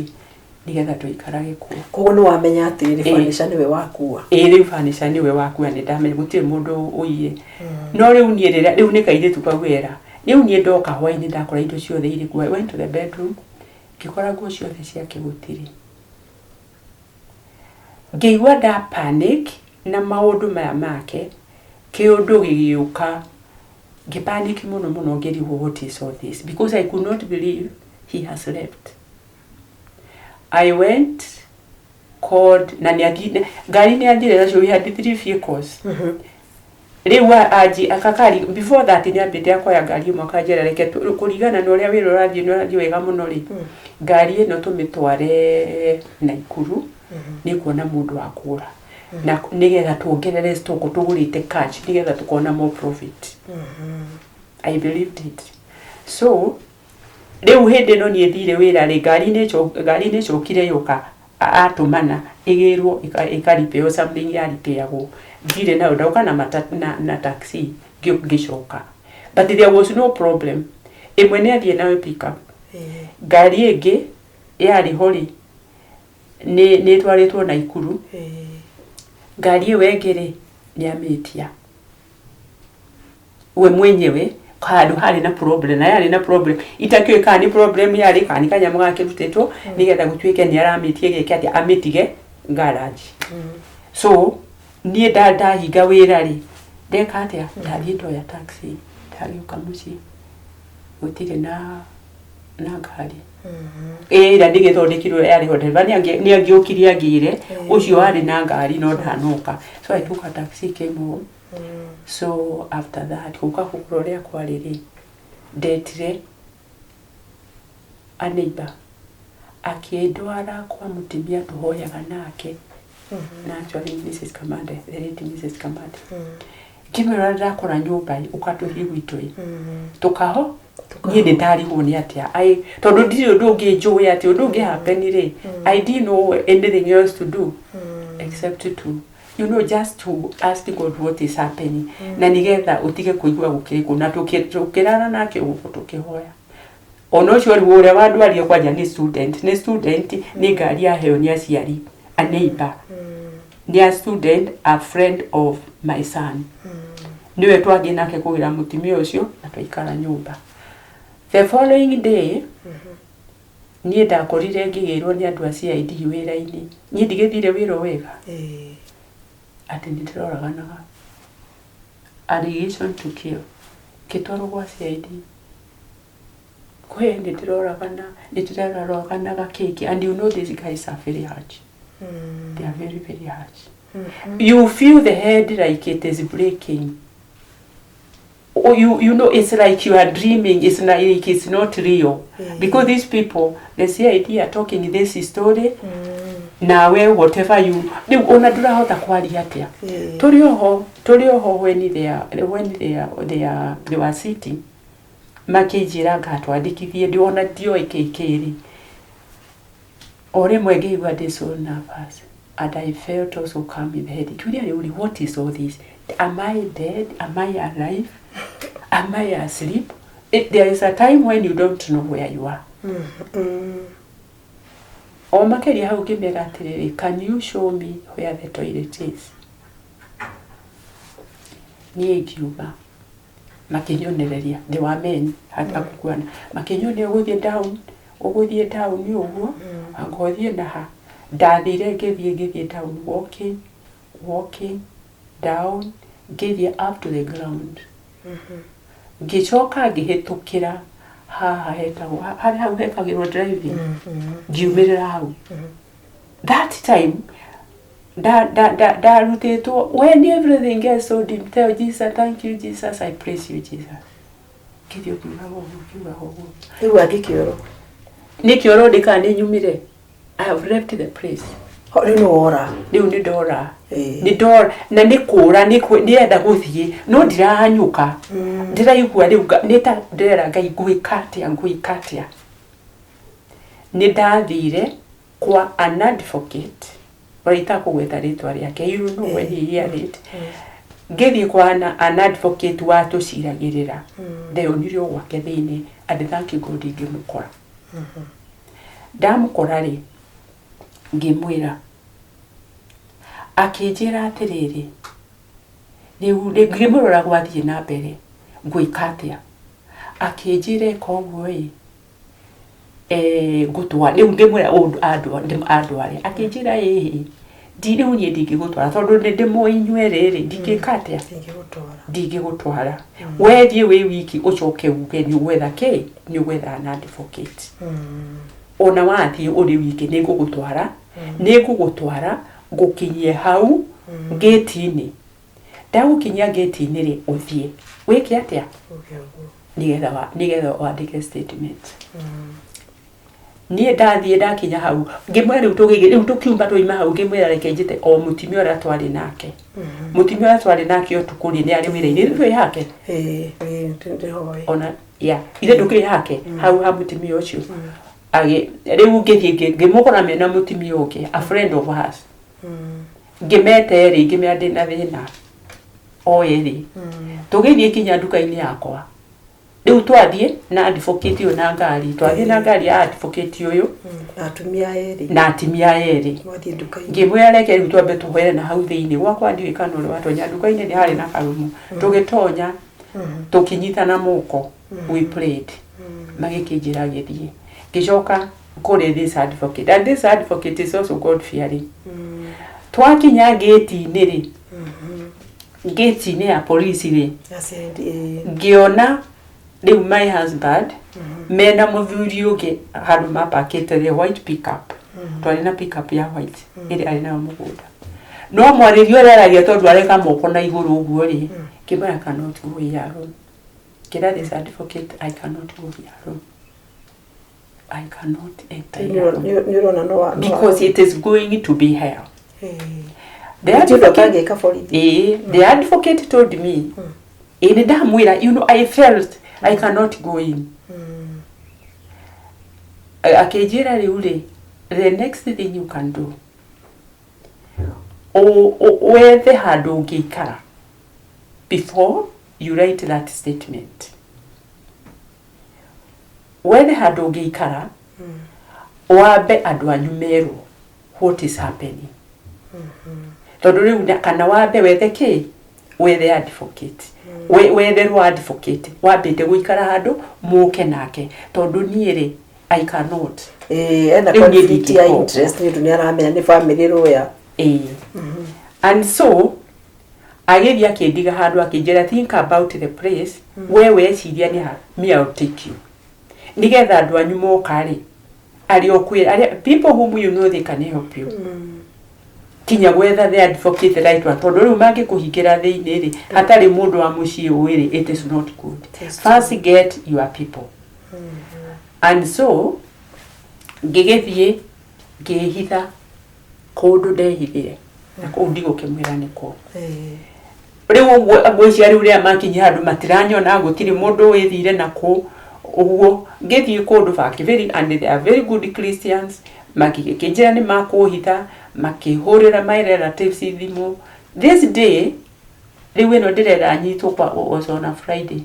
B: nĩgetha tũikarage kuo."
A: Koguo nĩ wamenya atĩrĩrĩ, furniture nĩwe wakua.
B: Ĩĩ, rĩu furniture nĩwe wakua, nĩ ndamenya gũtirĩ mũndũ ũiyire. No rĩu niĩ rĩrĩa rĩu nĩ kairĩtu kau wera, rĩu niĩ ndoka hwaĩ-inĩ ndakora indo ciothe irĩ kuo. I went to the bedroom, ngĩkora nguo ciothe ciake gũtirĩ. Ngĩigua nda panic na maũndũ maya make, kĩũndũ gĩgĩũka, ngĩpanic mũno mũno, ngĩrigwo what is all this, because I could not believe he has left. I went Called na nĩ athire, ngari nĩ athire nacio. We had three vehicles. Rĩu anji akakari before that nĩ ambĩte akoya ngari ĩmwe, akanjĩra reke kũringana na ũrĩa wĩra ũrathiĩ, nĩ ũrathiĩ wega mũno rĩ, ngari ĩno tũmĩtware Naikuru, nĩ kuona mũndũ wa kũgũra na nĩgetha tuongerere stock tũgũrĩte cash, nĩgetha tũkona more profit. I believed it. So rĩu hĩndĩ ĩno niĩ thire wĩra rĩ, ngari nĩ ĩcokire yũka, atũmana ĩgĩrwo ĩkaripĩo something yaripĩagwo, ndirĩ nayo, ndoka na, na taxi ngĩcoka, but there was no problem. Ĩmwe nĩ athiĩ nayo pick up. Ngari ĩngĩ yarĩ ho rĩ, nĩ ĩtwarĩtwo Naikuru. Ngari ĩyo ĩngĩ rĩ, nĩ amĩtia we mwenyewe handũ harĩ na problem, na yarĩ na problem itakĩũĩ kana nĩ problem yarĩ kana nĩ kanyamũ gakĩrutĩtwo nĩgetha gũtuĩke nĩ aramĩtie gĩke atĩa, amĩtige garage. So niĩ ndahinga wĩra rĩ, ndeka atĩa? Ndathiĩ ndoya taxi, ndagĩũka mũciĩ, gũtirĩ na ngari ĩrĩa ndĩgĩthondekirwo yarĩ ho. Ndereba nĩ angĩũkire angĩre ũcio warĩ na ngari no ndanoka, so I took a taxi, came home. So after that, gũka kũgũra ũrĩa kwarĩ rĩ, ndetire a neighbor akĩndwara kwa mũtumia tũhoyaga nake, na actually Mrs. Kamande, the late Mrs. Kamande. Ngĩmwĩra ndakora nyũmba ĩ, ũka tũthiĩ gwitũ ĩ, tũkaho. Niĩ nĩ ndarigwo nĩ atĩa tondũ ndirĩ ũndũ ũngĩ njũĩ atĩ ũndũ ũngĩ happen rĩ. I didn't know anything else to do except to just to ask God what is happening, na nigetha ũtige kũigua gũkĩrĩkũ na tũkĩrara nake ũguo tũkĩhoya. Ona ũcio rĩu ũrĩa wandwarie kwanja nĩ student, nĩ student, nĩ ngari yaheo nĩ aciari, a neighbor, nĩ a student, a friend of my son, nĩwe twathiĩ nake kũgĩra mũtumia ũcio na twaikara nyũmba. The following day niĩ ndakorire ngĩgĩrwo nĩ andũ a CID wĩra-inĩ. Niĩ ndigĩthire wĩra o wega atĩ nĩ ndĩroraganaga, allegation to kill, ngĩtwarwo gwa CID kwe nĩ ndĩroragana, nĩ ndĩroraganaga kĩkĩ. And you know these guys are very harsh. They are very, very harsh. You feel the head like it is breaking. Oh, you know it's like you are dreaming. It's not like, it's not real, because these people, the CID, are talking this story nawe whatever you rĩu ona ndũrahota kwaria atĩa. Tũrĩ oho when they were sitting, makĩnjĩra ngatwandĩkithie, ndi ona ndioĩ kĩ kĩrĩ. O rĩmwe ngĩigua ndĩ so nervous and I felt also calm in the head. Ngĩũria rĩu rĩ, what is all this? Am I dead? Am I alive? Am I asleep? There is a time when you don't know where you are. O makĩria hau ngĩmera atĩrĩrĩ, "Can you show me where the toilet is?" Niĩ ngiuma, makĩnyonereria. They were men hakukuana, makĩnyonia ũgũthiĩ down, ũgũthiĩ down ũguo, anga ũthiĩ na ha. Ndathire, ngĩthiĩ down, walking, walking down, ngĩthiĩ up to the ground, ngĩcoka ngĩhĩtũkĩra haha hetagwo harĩa hau hekagĩrwo driving, ngiumĩrĩra hau. That time ndarutĩtwo, when everything gets so dim, tell Jesus, "Thank you, Jesus. I praise you, Jesus." Ngĩthiĩ ũkiugaga ũguo, ũkiugaga ũguo.
A: Rĩu angĩ kĩoro?
B: Nĩ kĩoro ndĩ kana nĩ nyumire. I have left the place.
A: Ho, rĩu nĩ wora.
B: Rĩu nĩ ndora. Nĩ ndora na nĩ kũra, nĩ ndĩrenda gũthiĩ no ndirahanyũka. Ndĩraigua rĩu nĩ ta ndĩrera Ngai, ngwĩka atĩa, ngwĩka atĩa? Nĩ ndathire kwa an advocate ũrĩa itakũgweta rĩtwa rĩake, you know when he hear it. Ngĩthiĩ kwa an advocate wa tũciragĩrĩra, ndeyonire o gwake thĩinĩ, and thank God ngĩmũkora. Ndamũkora rĩ, ngĩmwĩra, akĩnjĩra atĩrĩrĩ, rĩu ngĩmũrora gwathiĩ na mbere ngwĩka atĩa. Akĩnjĩra ĩka ũguo ĩ, ngũtwara rĩu. Ngĩmwĩra andware, akĩnjĩra ĩhĩ, ndi rĩu niĩ ndingĩgũtwara tondũ nĩ ndĩmũĩ inyuerĩ rĩ, ndingĩka atĩa?
A: Ingĩgũtwara.
B: Ndingĩgũtwara, wethiĩ wĩ wiki ũcoke uge nĩ ũgwetha kĩ, nĩ ũgwetha an advocate. Ona wathiĩ ũrĩ wiki nĩ ngũgũtwara. Nĩ ngũgũtwara ngũkinyie hau ngĩti-inĩ. Ndagũkinyia ngĩti-inĩ rĩ, ũthiĩ wĩke atĩa?
A: Uge ũguo.
B: Nĩgetha wandĩke statement. Niĩ ndathiĩ, ndakinya hau, ngĩmwĩra rĩu tũgĩgĩ rĩu tũkiuma twaima hau, ngĩmwĩra reke njĩte o mũtumia ũrĩa twarĩ nake. Mũtumia ũrĩa twarĩ nake ũtukũ rĩ, nĩ arĩ wĩra-inĩ rĩu twĩ hake.
A: Ĩĩ, ĩĩ, ndĩhoe.
B: Ona ya ithe ndũkĩrĩ hake hau ha mũtumia ũcio. Rĩu ngĩthiĩ ngĩmũkora mena mũtumia ũngĩ, a friend of hers. Ngĩmeta erĩ, ngĩmera ndĩna thĩna o erĩ. Tũgĩthiĩ kinya nduka-inĩ yakwa. Rĩu twathiĩ na advocate ũyũ na ngari, twathiĩ na ngari ya advocate ũyũ.
A: Na atumia erĩ.
B: Na atumia erĩ.
A: Mwathiĩ nduka-inĩ.
B: Ngĩmwĩra reke rĩu twambe tũhoere na hau thĩinĩ gwakwa. Ndiũĩ kana ũrĩ watonya nduka-inĩ, nĩ harĩ na karumu. Tũgĩtonya, tũkĩnyitana moko, we prayed. Magĩkĩnjĩra gĩthiĩ. Ngĩcoka kũrĩ this advocate, and this advocate is also God fearing. Twakinya ngĩti-inĩ rĩ, ngĩti-inĩ ya polisi rĩ,
A: Ya CID, ĩĩ.
B: Ngĩona rĩu my husband mena mũthuri ũngĩ handũ mapakĩte the white pickup. Twarĩ na pickup ya white ĩrĩa arĩ nayo mũgũnda, no mwarĩrio ũrĩa aragia, tondũ areka moko na igũrũ ũguo rĩ, ngĩmwĩra, "I cannot go here alone." Ngĩra this advocate, "I cannot go here alone. I cannot enter here alone
A: Nĩ ũrona no wa
B: because it is going to be hell." The
A: Gũtirĩ ũndũ
B: advocate,
A: atangĩka borithi.
B: The advocate told me, ĩ nĩ ndamwĩra, I felt I cannot go in. Akĩnjĩra rĩu rĩ, "The next thing you can do, wethe handũ ũngĩikara before you write that statement. Wethe handũ ũngĩikara, wambe andũ anyu merwo what is happening, tondũ rĩu kana wambe wethe kĩ, wethe advocate, wetherwo advocate wambĩte gũikara handũ mũke nake, tondũ niĩ rĩ, I cannot."
A: Ĩĩ, ena
B: Rĩu niĩ
A: conflict ya
B: ndingĩka ũguo.
A: interest nĩ ũndũ nĩ aramenya nĩ family lawyer.
B: Ĩĩ. And so agĩthiĩ akĩndiga handũ, akĩnjĩra, "Think about the place. We weciria nĩ ha, me, I'll take you, nĩgetha andũ anyu moka rĩ, arĩa ũkwĩra, arĩa people whom you know they can help you kinya gwetha the advocate, the right one, tondũ rĩu mangĩkũhingĩra thĩinĩ rĩ, hatarĩ mũndũ wa mũciĩ ũĩ rĩ, it is not good.
A: It is.
B: First get your people." And so ngĩgĩthiĩ ngĩhitha kũndũ ndehithire, na kũu ndigũkĩmwĩra nĩ kũ. Rĩu ũguo ngwĩciria rĩu rĩrĩa makinyia handũ matiranyona, gũtirĩ mũndũ wĩthire na kũ ũguo, ngĩthiĩ kũndũ baki very, and they are very good Christians. Makĩnjĩra nĩ makũhitha, makĩhũrĩra my relatives thimũ. This day rĩu ĩno ndĩrenda nyitwo kwa was on a Friday.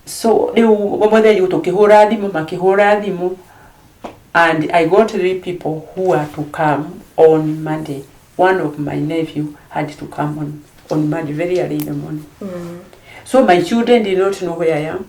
B: So rĩu mũthenya tũkĩhũra thimũ, makĩhũra thimũ, and I got three people who are to come on Monday. One of my nephew had to come on Monday very early in the morning. So my children did not know where I am.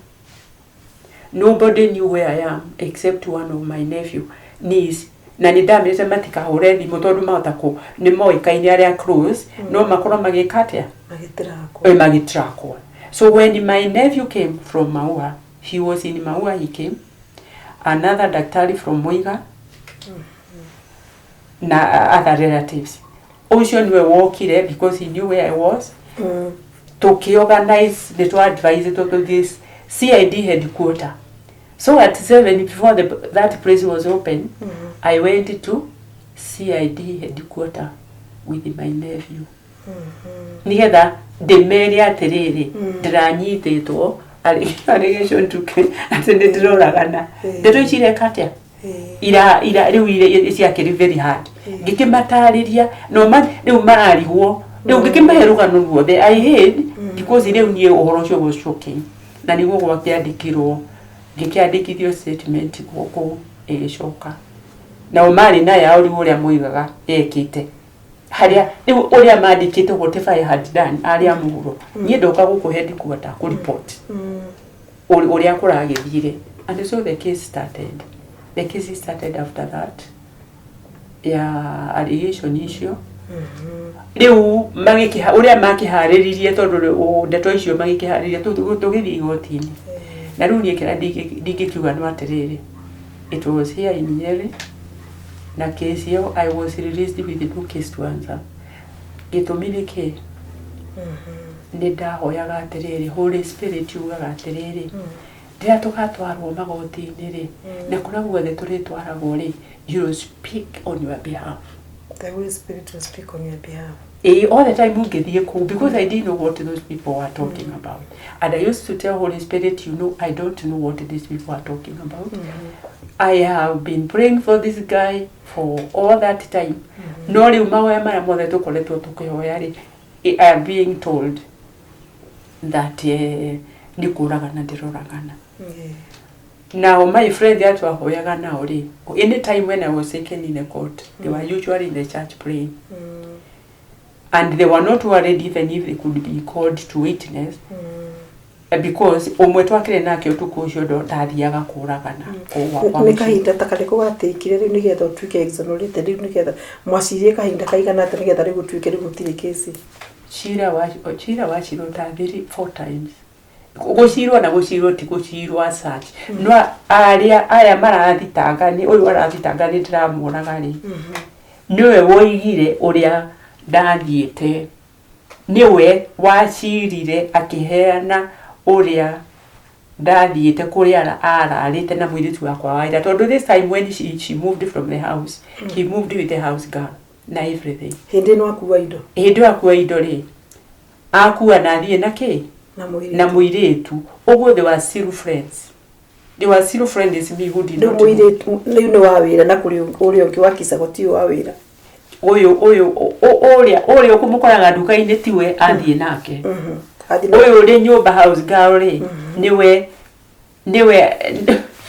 B: Nobody knew where I am except one of my nephew, niece. Na nĩ ndamĩrĩte matikahũre thimũ tondũ mahota kũ nĩ moĩkaine arĩa close, no makorwo magĩka atĩa?
A: Magĩtirakwo.
B: Magĩtrakwo. So when my nephew came from Maua, he was in Maua, he came, another daktari from Muiga na other relatives. Ũcio nĩwe wokire because he knew where I was. Tukiorganize, nĩ twa advise tũthiĩ CID headquarter. So at 7, before that place was open, I went to CID headquarter with my nephew nigetha ndĩmere atĩrĩrĩ, ndĩranyitĩtwo allegation to atĩ nĩ ndĩroragana. Ndeto ici ireka atĩa? Ira ira rĩu ire ciakĩrĩ very hard. Ngĩkĩmatarĩria no ma rĩu mararigwo, rĩu ngĩkĩmahe rũgano ruothe I hid because rĩu niĩ ũhoro ũcio was shocking, na nĩguo gwakĩandĩkirwo, ngĩkĩandĩkithio statement gũkũ ĩgĩcoka. Nao marĩ na yao rĩu ũrĩa moigaga ekĩte, harĩa rĩu ũrĩa mandĩkĩte whatever I had done arĩa mũhuro. Niĩ ndoka gũkũ headquarter kũ report ũrĩa kũragĩthire. And so the case started after that ya allegation icio. Rĩu magĩkĩha ũrĩa makĩharĩririe, tondũ ndeto icio magĩkĩharĩria, tũgĩthiĩ igoti-inĩ. Na rĩu niĩ kĩrĩa ndingĩkiuga no atĩrĩrĩ, it was here in Nyeri. Na case ĩyo, I was released with no case to answer. Gĩtũmi nĩ kĩ? Nĩ ndahoyaga atĩrĩrĩ, Holy Spirit yugaga atĩrĩrĩ, rĩrĩa tũgatwarwo magoti-inĩ rĩ, na kũrĩa guothe tũrĩtwaragwo rĩ, you will speak on your behalf.
A: The Holy Spirit will speak on your behalf.
B: All the time ngĩthiĩ kũu, because I didn't know what those people were talking about, and I used to tell Holy Spirit, "You know, I don't know what these people are talking about. I have been praying for this guy for all that time, no rĩu mahoya marĩa mothe tũkoretwo tũkĩhoya rĩ, I am being told that nĩ kũragana ndĩroragana." Now my friend ya twahoyaga nao rĩ, anytime when I was taken in a court, they were usually in the church praying, and they were not worried even if they could be called to witness, because ũmwe twakĩrĩ nake ũtukũ ũcio ndathiaga kũragana kũu gwakwa
A: Nĩ
B: mũciĩ.
A: Kahinda ta karĩkũ gatĩkire rĩu nĩgetha ũtuĩke exonerated, rĩu nĩgetha mwacirie kahinda kaigana atĩa nĩgetha rĩu gũtuĩke rĩu gũtirĩ kesi?
B: Cira wacirwo ta three four times, gũcirwo na gũcirwo ti gũcirwo as such, no arĩa aya marathitanga, nĩ ũyũ arathitanga nĩ ndĩramuonaga rĩ, nĩwe woigire ũrĩa ndathiĩte, nĩwe wacirire akĩheana ũrĩa ndathiĩte kũrĩa ararĩte na mũirĩtu wakwa wa ira, tondũ this time when she moved from the house, he moved with the house girl na everything.
A: Hĩndĩ ĩno akua indo?
B: Hĩndĩ ĩyo akua indo rĩ, akua na athiĩ na kĩ?
A: Na mũirĩtu.
B: Na mũirĩtu. Ũguo they were still friends, they were still friends, me who did
A: Rĩu
B: not know.
A: Mũirĩtu rĩu nĩ wa wĩra na kũrĩ ũrĩa ũngĩ wa Kicago ti wa wĩra?
B: Ũyũ ũrĩa ũrĩa ũkũmũkoraga nduka-inĩ tiwe athiĩ nake.
A: Athiĩ na-
B: Ũyũ ũrĩ nyũmba, house girl rĩ, nĩwe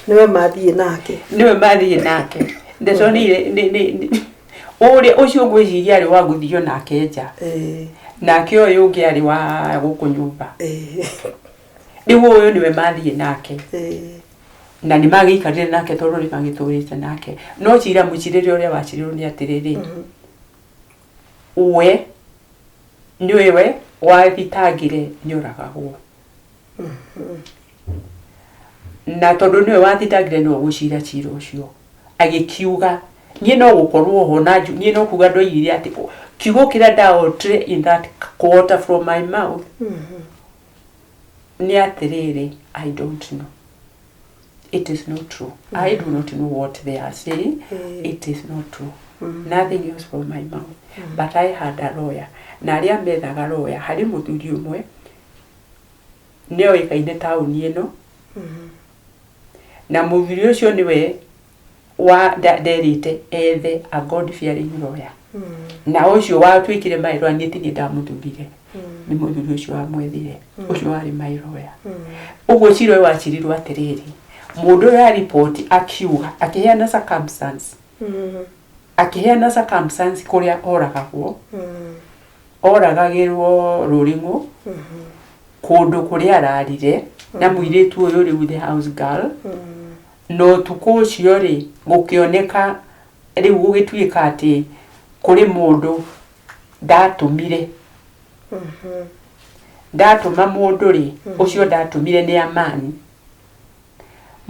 A: Nĩwe mathiĩ nake.
B: Nĩwe mathiĩ nake. Ndeto nĩ ũrĩa ũcio ngwĩciria arĩ wa gũthio nake nja, nake ũyũ ũngĩ arĩ wa gũkũ nyũmba. Rĩu ũyũ nĩwe mathiĩ nake, na nĩ magĩikarire nake tondũ nĩ magĩtũrĩte nake, no cira mũcirĩre ũrĩa wacirirwo nĩ atĩrĩrĩ, we nĩwe wathitangire nĩũragagwo, na tondũ nĩwe wathitangire nĩwe ũgũcira cira ũcio. Agĩkiuga niĩ no gũkorwo ho na niĩ no kuga ndoigire atĩ kiugo kĩrĩa ndaotire in that quarter from my mouth nĩ atĩrĩrĩ, "I don't know, it is not true. I do not know what they are saying. It is not true." Nothing else from my mouth. But I had a lawyer, na arĩa methaga lawyer harĩ mũthuri ũmwe nĩoĩkaine taũni ĩno, na mũthuri ũcio nĩwe wa nderĩte ethe a God fearing lawyer, na ũcio watuĩkire my lawyer. Niĩ ti niĩ ndamũthurire, nĩ mũthuri ũcio wamwethire, ũcio warĩ my lawyer. Ũguo cira ũyũ wacirirwo atĩrĩrĩ, mũndũ ũyũ aripoti akiuga, akĩheana circumstance, akĩheana circumstance kũrĩa oragagwo, oragagĩrwo rũring'o kũndũ kũrĩa ararire na mũirĩtu ũyũ rĩu, the house girl. Na ũtukũ ũcio rĩ, gũkĩoneka rĩu gũgĩtuĩka atĩ kũrĩ mũndũ ndatũmire, ndatũma mũndũ rĩ, ũcio ndatũmire nĩ amani.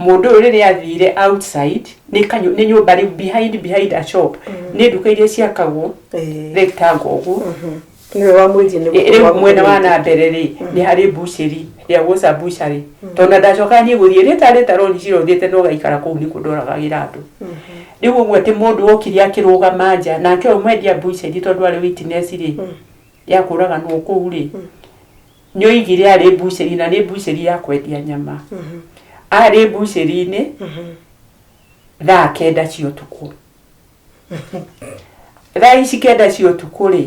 B: Mũndũ ũyũ rĩrĩa athire outside, nĩ nyũmba rĩu behind a shop, nĩ nduka iria ciakagwo rectangle ũguo.
A: Nĩwe wamwĩrie nĩ
B: Rĩu mwena wa na mbere rĩ, nĩ harĩ butchery, there was a butchery, tondũ na ndacoka niĩ gũthiĩ rĩta rĩta roni cira ũthiĩte na ũgaikara kũu nĩkuo ndoragagĩra andũ. Rĩu ũguo atĩ mũndũ okire akĩrũgama nja, nake ũyũ mwendia butchery, tondũ arĩ witness rĩ ya kũraganwo kũu rĩ, nĩ oigire arĩ butchery, na nĩ butchery ya kwendia nyama, arĩ butchery-inĩ thaa 9 cia ũtukũ. Thaa ici 9 cia ũtukũ rĩ,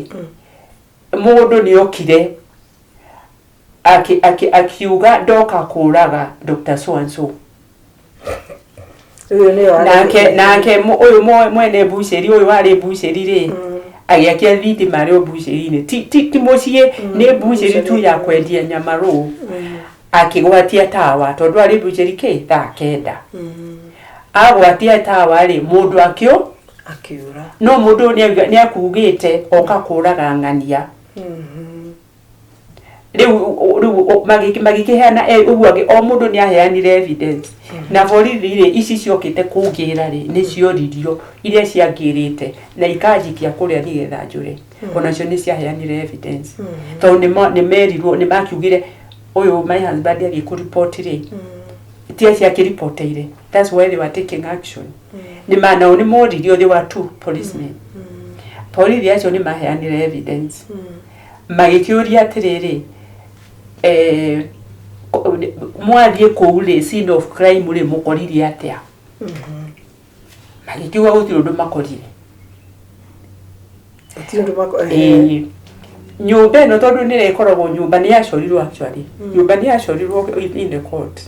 B: mũndũ nĩ okire akiuga ndoka kũraga Dr. So and so.
A: Ũyũ nĩwe
B: Nake ũyũ mwene butchery, ũyũ warĩ butchery rĩ, agĩakia thitima arĩ o butchery-inĩ, ti mũciĩ, nĩ butchery tu ya kwendia nyama rũ. Akĩgwatia tawa tondũ arĩ butchery kĩ thaa 9. Agwatia tawa rĩ, mũndũ akĩũ
A: Akiura.
B: No mũndũ ũyũ nĩ akugĩte oka kũraga ng'ania. Rĩu magĩkĩheana, ũguo o mũndũ nĩ aheanire evidence. Na borithi rĩ, ici ciokĩte kũngĩra rĩ, nĩ cioririo iria ciangĩrĩte na ikanjikia kũrĩa nĩgetha njũre, onacio nĩ ciaheanire evidence, tondũ nĩ merirwo, nĩ makiugire ũyũ my husband athiĩ kũripoti rĩ, tia ciakĩripoteire. That's why they were taking action. Nĩ ma nao nĩ moririo. They were two policemen. Borithi acio nĩ maheanire evidence, magĩkĩũria atĩrĩrĩ, mwathiĩ kũu rĩ, scene of crime rĩ, mũkorire atĩa? Magĩkiuga gũtirĩ ũndũ makorire.
A: Gũtirĩ ũndũ
B: Ĩĩ. Nyũmba ĩno, tondũ nĩ ĩkoragwo nyũmba nĩ yacorirwo, actually nyũmba nĩ yacorirwo in the court.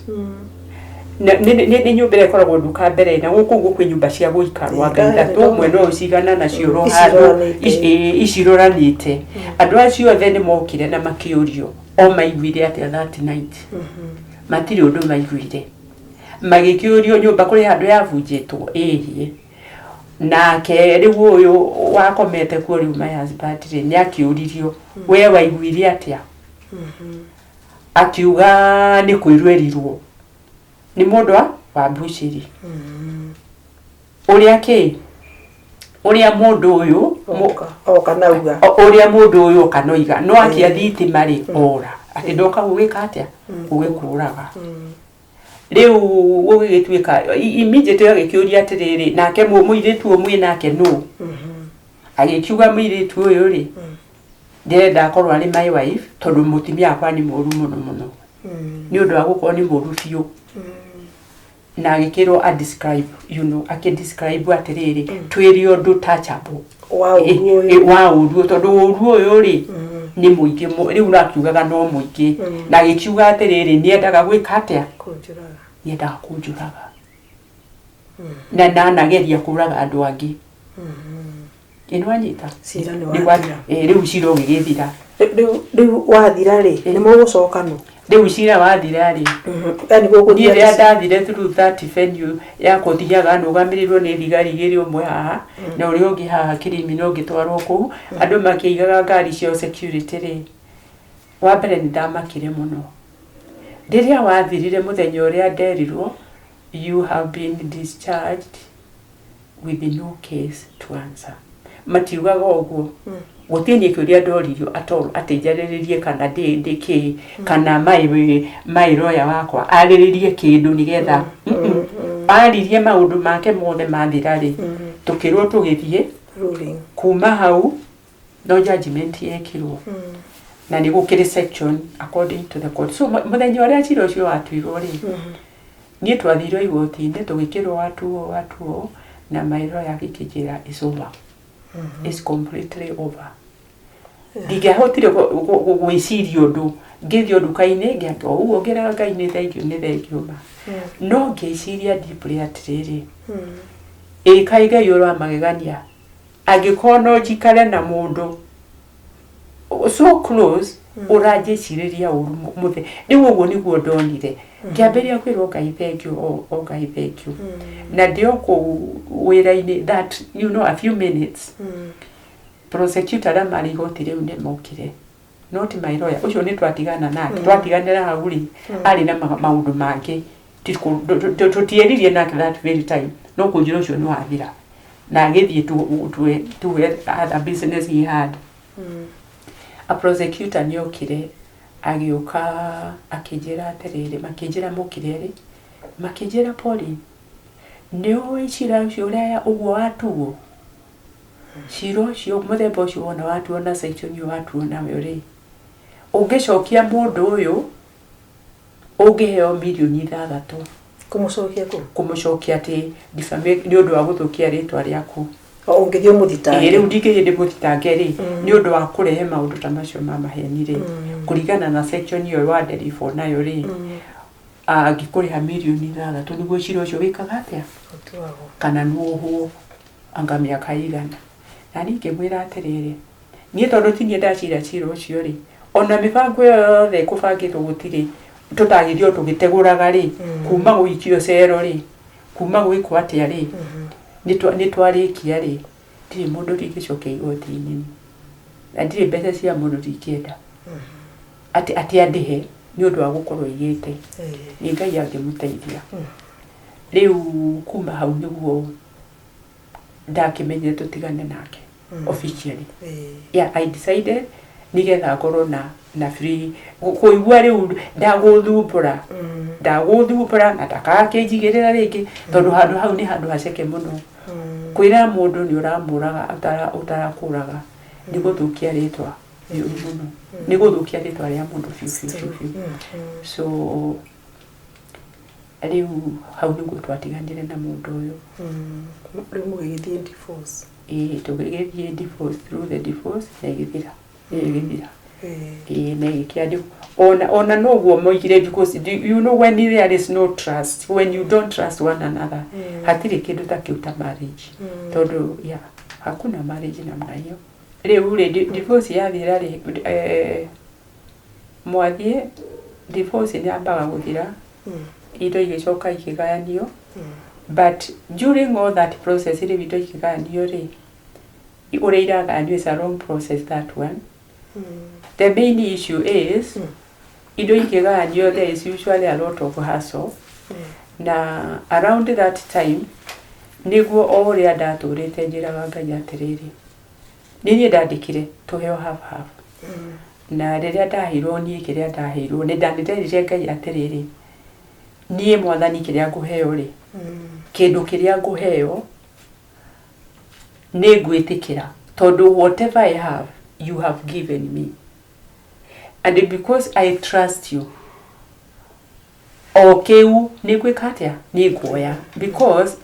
B: Nĩ nyũmba ĩrĩa ĩkoragwo nduka mbere, na gũkũ ũguo kwĩ nyũmba cia gũikarwo anga ithatũ, mwena ũyũ cigana na cioro handũ
A: Iciroranĩte.
B: Iciroranĩte. Andũ acio othe nĩ mokire na makĩũrio o maiguire atĩa that night. Matirĩ ũndũ maiguire. Magĩkĩũrio nyũmba kũrĩ handũ yabunjĩtwo ĩhiĩ, nake rĩu ũyũ wakomete kuo rĩu, my husband rĩ, nĩ akĩũririo, "We waiguire atĩa?" Akiuga nĩ kwĩrwo erirwo nĩ mũndũ wa mbucĩri ũrĩa kĩ ũrĩa mũndũ ũyũ
A: Oka nauga.
B: Ũrĩa mũndũ ũyũ oka noiga no akia thitima rĩ, ora atĩ ndoka gũgĩka atĩa, gũgĩkũraga. Rĩu gũgĩgĩtuĩka immediately agĩkĩũria atĩrĩrĩ, nake mũirĩtu ũyũ mwĩ nake nũ? Agĩkiuga mũirĩtu ũyũ rĩ, ndĩrenda akorwo arĩ my wife, tondũ mũtumia wakwa nĩ mũru mũno mũno, nĩ ũndũ wa gũkorwo nĩ mũru biũ. Na agĩkĩrwo a describe, akĩ describe atĩrĩrĩ, twĩre ũndũ touchable
A: wa ũru ũyũ.
B: Wa ũru, tondũ ũru ũyũ rĩ nĩ mũingĩ rĩu nakiugaga no mũingĩ. Na agĩkiuga atĩrĩrĩ, nĩendaga gwĩka atĩa?
A: Kũnjũraga.
B: Nĩendaga kũnjũraga, na nanageria kũraga andũ angĩ. Ĩ nĩwanyita?
A: Cira nĩ wathira.
B: Rĩu cira ũgĩgĩthira.
A: Rĩu wathira rĩ, nĩ mũgũcoka no?
B: Rĩu cira wathira rĩ,
A: yani
B: niĩ
A: gũgũthiĩ
B: rĩrĩa ndathire through that venue ya kũthiaga nũgamĩrĩrwo nĩ thigari igĩrĩ, ũmwe haha na ũrĩa ũngĩ haha criminal, ngĩtwarwo kũu andũ makĩigaga ngari ciao security rĩ, wa mbere nĩ ndamakire mũno rĩrĩa wathirire. Mũthenya ũrĩa nderirwo, "You have been discharged with no case to answer," matiugaga ũguo, gũtirĩ niĩ kĩũria ndoririo at all atĩ njarĩrĩrie kana ndĩ kĩ kana my lawyer wakwa arĩrĩrie kĩndũ nĩgetha. Aririe maũndũ make mothe mathira rĩ, tũkĩrwo tũgĩthiĩ.
A: Ruling.
B: Kuma hau no judgment yekirwo, na nĩ gũkĩrĩ section according to the court. So mũthenya ũrĩa cira ũcio watuirwo rĩ, niĩ twathirwo igoti-inĩ, tũgĩkĩrwo watuo watuo, na my lawyer agĩkĩnjĩra is over, is completely over. Ndingĩahotire gwĩciria ũndũ. Ngĩthiĩ nduka-inĩ, ngĩamba o ũguo ngĩraga Ngai nĩ thengiũ, nĩ thengiũ ma, no ngĩciria deeply atĩrĩrĩ, ĩ kaĩ Ngai ũrĩ wa magegania, angĩkorwo no njikare na mũndũ so close ũranjĩcirĩria ũru mũthĩ rĩu. Ũguo nĩguo ndonire, ngĩambĩrĩria kwĩrwo Ngai thengiũ, o Ngai thengiũ. Na ndĩ o kũu wĩra-inĩ, that a few minutes, prosecutor arĩa marĩ igoti rĩu nĩ mokire, not my lawyer ũcio nĩ twatigana nake, twatiganĩra hau rĩ, arĩ na maũndũ mangĩ. Tũtieririe nake that very time, no kũnjĩra ũcio nĩ wathira, na agĩthiĩ to other business he had. A prosecutor nĩ okire, agĩũka akĩnjĩra atĩrĩrĩ, makĩnjĩra mokire rĩ, makĩnjĩra, "Pauline, nĩ ũĩ cira ũcio ũrĩa ũguo watuo, cira ũcio mũthemba ũcio wona watuo na section ĩyo watuo nayo rĩ, ũngĩcokia mũndũ ũyũ ũngĩheo mirioni 6."
A: Kũmũcokia kũ?
B: Kũmũcokia atĩ nĩ ũndũ wa gũthũkia rĩtwa rĩaku.
A: O ũngĩthiĩ ũmũthitange.
B: Rĩu ndingĩthiĩ ndĩmũthitange rĩ, nĩ ũndũ wa kũrehe maũndũ ta macio ma maheni rĩ, kũringana na section ĩyo wanderibwo nayo rĩ, angĩkũrĩha mirioni 6 nĩguo cira ũcio wĩkaga atĩa?
A: Ũtuagwo.
B: Kana nuohwo anga mĩaka igana. Na niĩ ngĩmwĩra atĩrĩrĩ, niĩ tondũ ti niĩ ndacira cira ũcio rĩ, ona mĩbango ĩyo yothe ĩkũbangĩtwo, gũtirĩ tũtagĩthiĩ o tũgĩtegũraga rĩ, kuma gũikio cero rĩ, kuma gwĩkwo atĩa rĩ, nĩ twarĩkia rĩ, ndirĩ mũndũ ndingĩcokia igoti-inĩ, na ndirĩ mbeca cia mũndũ ndingĩenda atĩ andĩhe nĩ ũndũ wa gũkorwo aigĩte. Nĩ Ngai angĩmũteithia. Rĩu kuma hau nĩguo ndakĩmenyire tũtigane nake officially. Yeah, I decided nigetha ngorwo na free kũigua rĩu ndagũthumbũra, ndagũthumbũra na ndakakĩnjigĩrĩra rĩngĩ, tondũ handũ hau nĩ handũ haceke mũno. Kwĩra mũndũ nĩ ũramũraga ũtarakũraga nĩ gũthũkia rĩtwa rĩũru mũno, nĩ gũthũkia rĩtwa rĩa mũndũ biũ biũ biũ biũ. So rĩu hau nĩguo twatiganire na mũndũ ũyũ.
A: Rĩu mũgĩgĩthiĩ divorce?
B: Ĩĩ, tũgĩgĩthiĩ divorce, through the divorce na ĩgĩthira, ĩgĩthira. Ĩĩ, na ĩgĩkĩandĩkwo ona noguo moigire, because you know when there is no trust, when you don't trust one another, hatirĩ kĩndũ ta kĩu ta marriage, tondũ yeah, hakuna marriage namna hiyo. Rĩu rĩ, divorce yathira rĩ, mwathiĩ divorce nĩ yambaga gũthira, indo igĩcoka ikĩgayanio. But during all that process, rĩu indo ikĩgayanio rĩ, ũrĩa iragayanio is a wrong process, that one. The main issue is indo ikĩgayanio, there is usually a lot of hassle, na around that time nĩguo o ũrĩa ndatũrĩte njĩraga Ngai atĩrĩrĩ, nĩ niĩ ndandĩkire tũheo half half, na rĩrĩa ndaheirwo niĩ kĩrĩa ndaheirwo, nĩ nderire Ngai atĩrĩrĩ, niĩ Mwathani, kĩrĩa ngũheo rĩ, kĩndũ kĩrĩa ngũheo nĩ ngwĩtĩkĩra, tondũ whatever I have, you have given me, and because I trust you, o kĩu nĩ ngwĩka atĩa, nĩ nguoya, because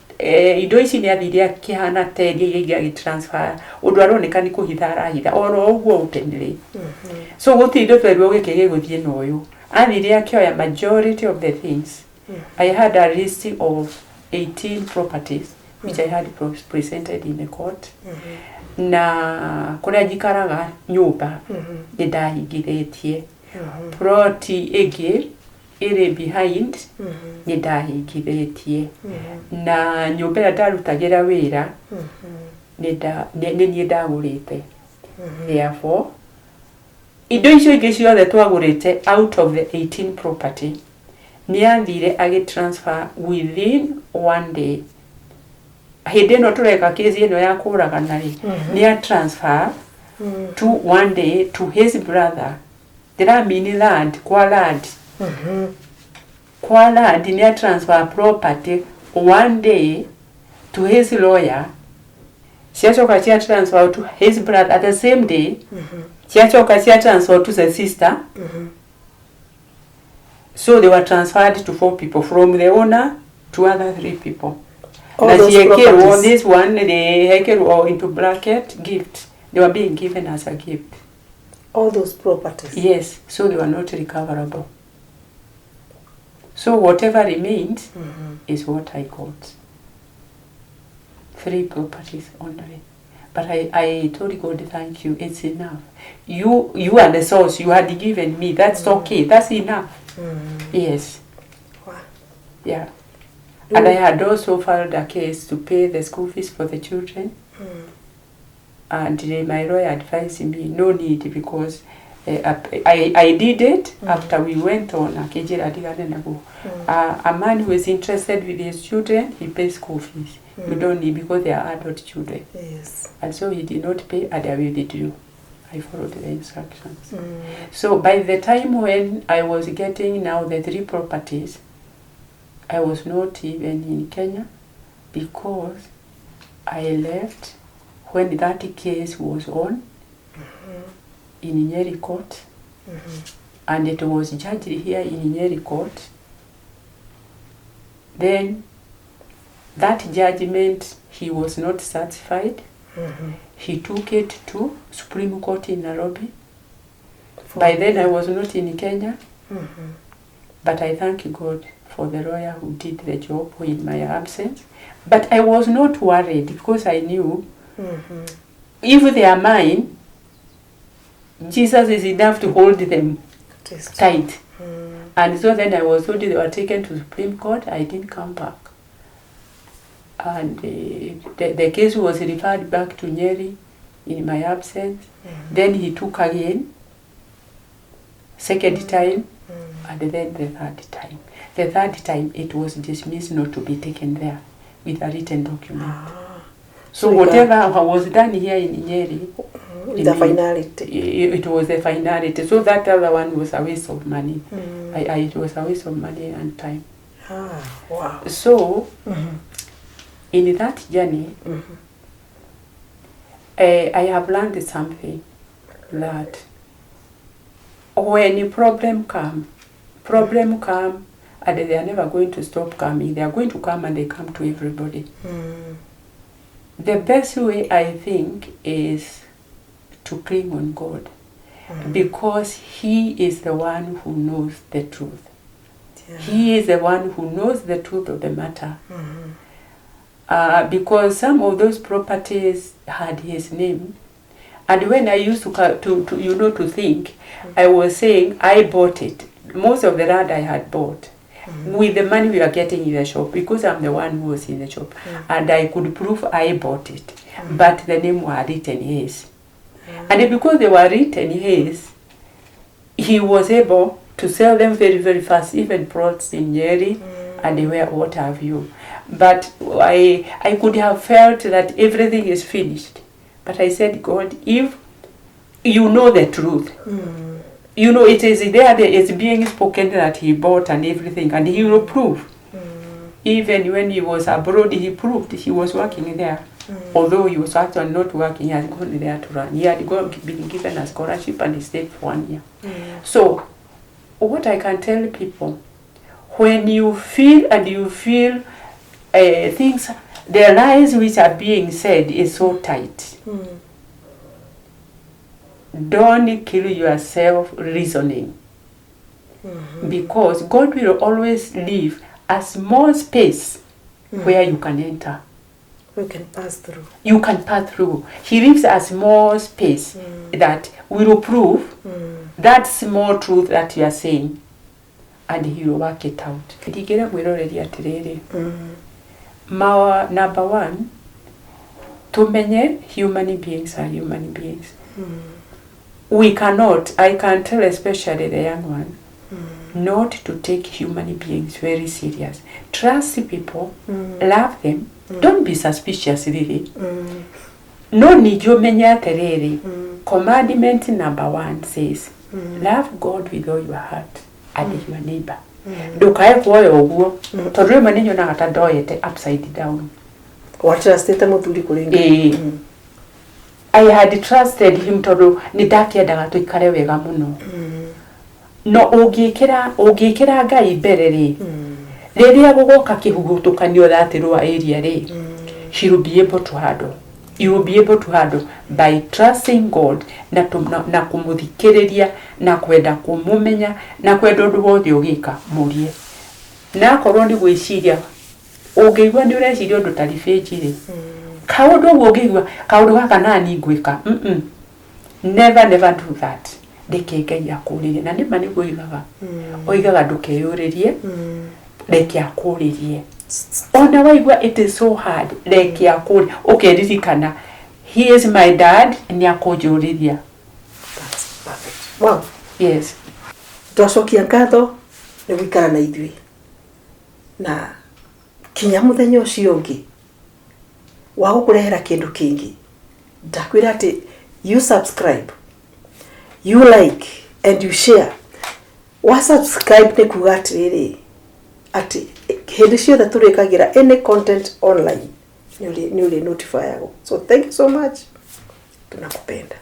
B: indo ici nĩ athire akĩhana tendia iria ingĩ, agĩtransfer ũndũ aroneka nĩ kũhitha arahitha oro ũguo openly. So gũtirĩ indo twerirwo gĩkĩ gĩgũthiĩ na ũyũ, athire akĩoya majority of the things. I had a list of 18 properties which I had presented in the court, na kũrĩa njikaraga nyũmba nĩ ndahingithĩtie, ploti ĩngĩ ĩrĩ behind nĩ ndahingithĩtie, na nyũmba ĩrĩa ndarutagĩra wĩra nĩ niĩ ndagũrĩte. Therefore indo icio ingĩ ciothe twagũrĩte out of the 18 property, nĩ athire agĩtransfer within one day. Hĩndĩ ĩno tũreka kesi ĩno ya kũragana rĩ, nĩ a transfer to one day to his brother, ndĩramini land kwa land kwa land, nĩ a transfer property one day to his lawyer, ciacoka cia transfer to his brother at the same day, ciacoka cia transfer to the sister. So they were transferred to four people, from the owner to other three people.
A: All
B: Na
A: those
B: ciekĩrwo
A: properties.
B: This one they hekĩrwo into bracket gift. They were being given as a gift.
A: All those properties?
B: Yes, so they were not recoverable. So whatever remained is what I got, three properties only. But I told God, "Thank you, it's enough. You are the source. You had given me. That's okay. That's enough." Yes. Yeah. And I had also filed a case to pay the school fees for the children. And my lawyer advised me no need, because I did it after we went on akĩnjĩra ndigane naguo. A man who is interested with his children, he pays school fees. You don't need, because they are adult children. And so he did not pay and I withdrew. I followed the instructions. So by the time when I was getting now the three properties, I was not even in Kenya, because I left when that case was on in Nyeri court, and it was judged here in Nyeri court. Then that judgment, he was not satisfied. He took it to Supreme Court in Nairobi. By then I was not in Kenya, but I thank God for the lawyer who did the job in my absence. But I was not worried because I knew if they are mine, Jesus is enough to hold them
A: It is true.
B: Tight. And so then I was told they were taken to Supreme Court. I didn't come back. And the case was referred back to Nyeri in my absence. Then he took again, second time, and then the third time. The third time it was dismissed, not to be taken there with a written document. So
A: So you
B: whatever was done here in Nyeri,
A: With the finality.
B: It was the finality. So that other one was a waste of money. It was a waste of money and time.
A: Ah, wow.
B: So in that journey, I have learned something, that when a problem come, and they are never going to stop coming. They are going to come, and they come to everybody. The best way, I think, is to cling on God, because He is the one who knows the truth. He is the one who knows the truth of the matter. Because some of those properties had his name, and when I used to you know to think, I was saying I bought it. Most of the land I had bought with the money we were getting in the shop, because I'm the one who was in the shop, and I could prove I bought it. But the name were written his, and because they were written his, he was able to sell them very, very fast, even plots in Nyeri and where what have you. But I could have felt that everything is finished. But I said, God, if you know the truth, you know it is there, there it's being spoken that he bought and everything, and he will prove. Even when he was abroad, he proved he was working there. Although he was actually not working, he had gone there to run. He had been given a scholarship and he stayed for 1 year. So, what I can tell people, when you feel and you feel things, the lies which are being said is so tight. Don't kill yourself reasoning. Because God will always leave a small space where you can enter.
A: You can pass through.
B: You can pass through. He leaves a small space that will prove that small truth that you are saying, and he will work it out. Ndigĩra mwĩroreri atĩrĩrĩ, ma number one, tumenye human beings are human beings. We cannot, I can tell especially the young one, not to take human beings very serious. Trust people, love them, don't be suspicious really. No ningĩ ũmenye atĩrĩrĩ, commandment number one says, love God with all your heart and your neighbor. Ndũkae kuoya ũguo, tondũ rĩmwe nĩ nyonaga ta ndoete upside down.
A: Watrustĩte mũthuri kũrĩ Ngai.
B: Ĩĩ. I had trusted him tondũ nĩ ndakĩendaga tũikare wega mũno. No ũngĩkĩra Ngai mbere rĩ, rĩrĩa gũgoka kĩhuhũtũkanio that rwa area rĩ, he will be able to handle. You will be able to handle by trusting God na kũmũthikĩrĩria na kwenda kũmũmenya na kwenda ũndũ wothe ũgĩka mũrie. Na akorwo nĩ gwĩciria, ũngĩigua nĩ ũreciria ũndũ ta revenge rĩ, kaũndũ ũguo ũngĩigua kaũndũ gaka nani ngwĩka, Never, never do that. Reke Ngai akũrĩrie, na nĩma nĩguo oigaga, oigaga ndũkeyũrĩrie, reke akũrĩrie. Ona waigua it is so hard, reke akũrĩrie, ũkeririkana he is my dad, nĩ akũnjũrĩria.
A: That's perfect. Wow.
B: Yes.
A: Twacokia ngatho nĩ gũikara na ithuĩ na kinya mũthenya ũcio ũngĩ wa gũkũrehera kĩndũ kĩngĩ. Ndakwĩra atĩ you subscribe, you like and you share. Wa subscribe nĩ kuga atĩrĩrĩ, atĩ hĩndĩ ciothe tũrĩkagĩra any content online nĩ ũrĩ notifyagwo. So thank you so much, tunakupenda.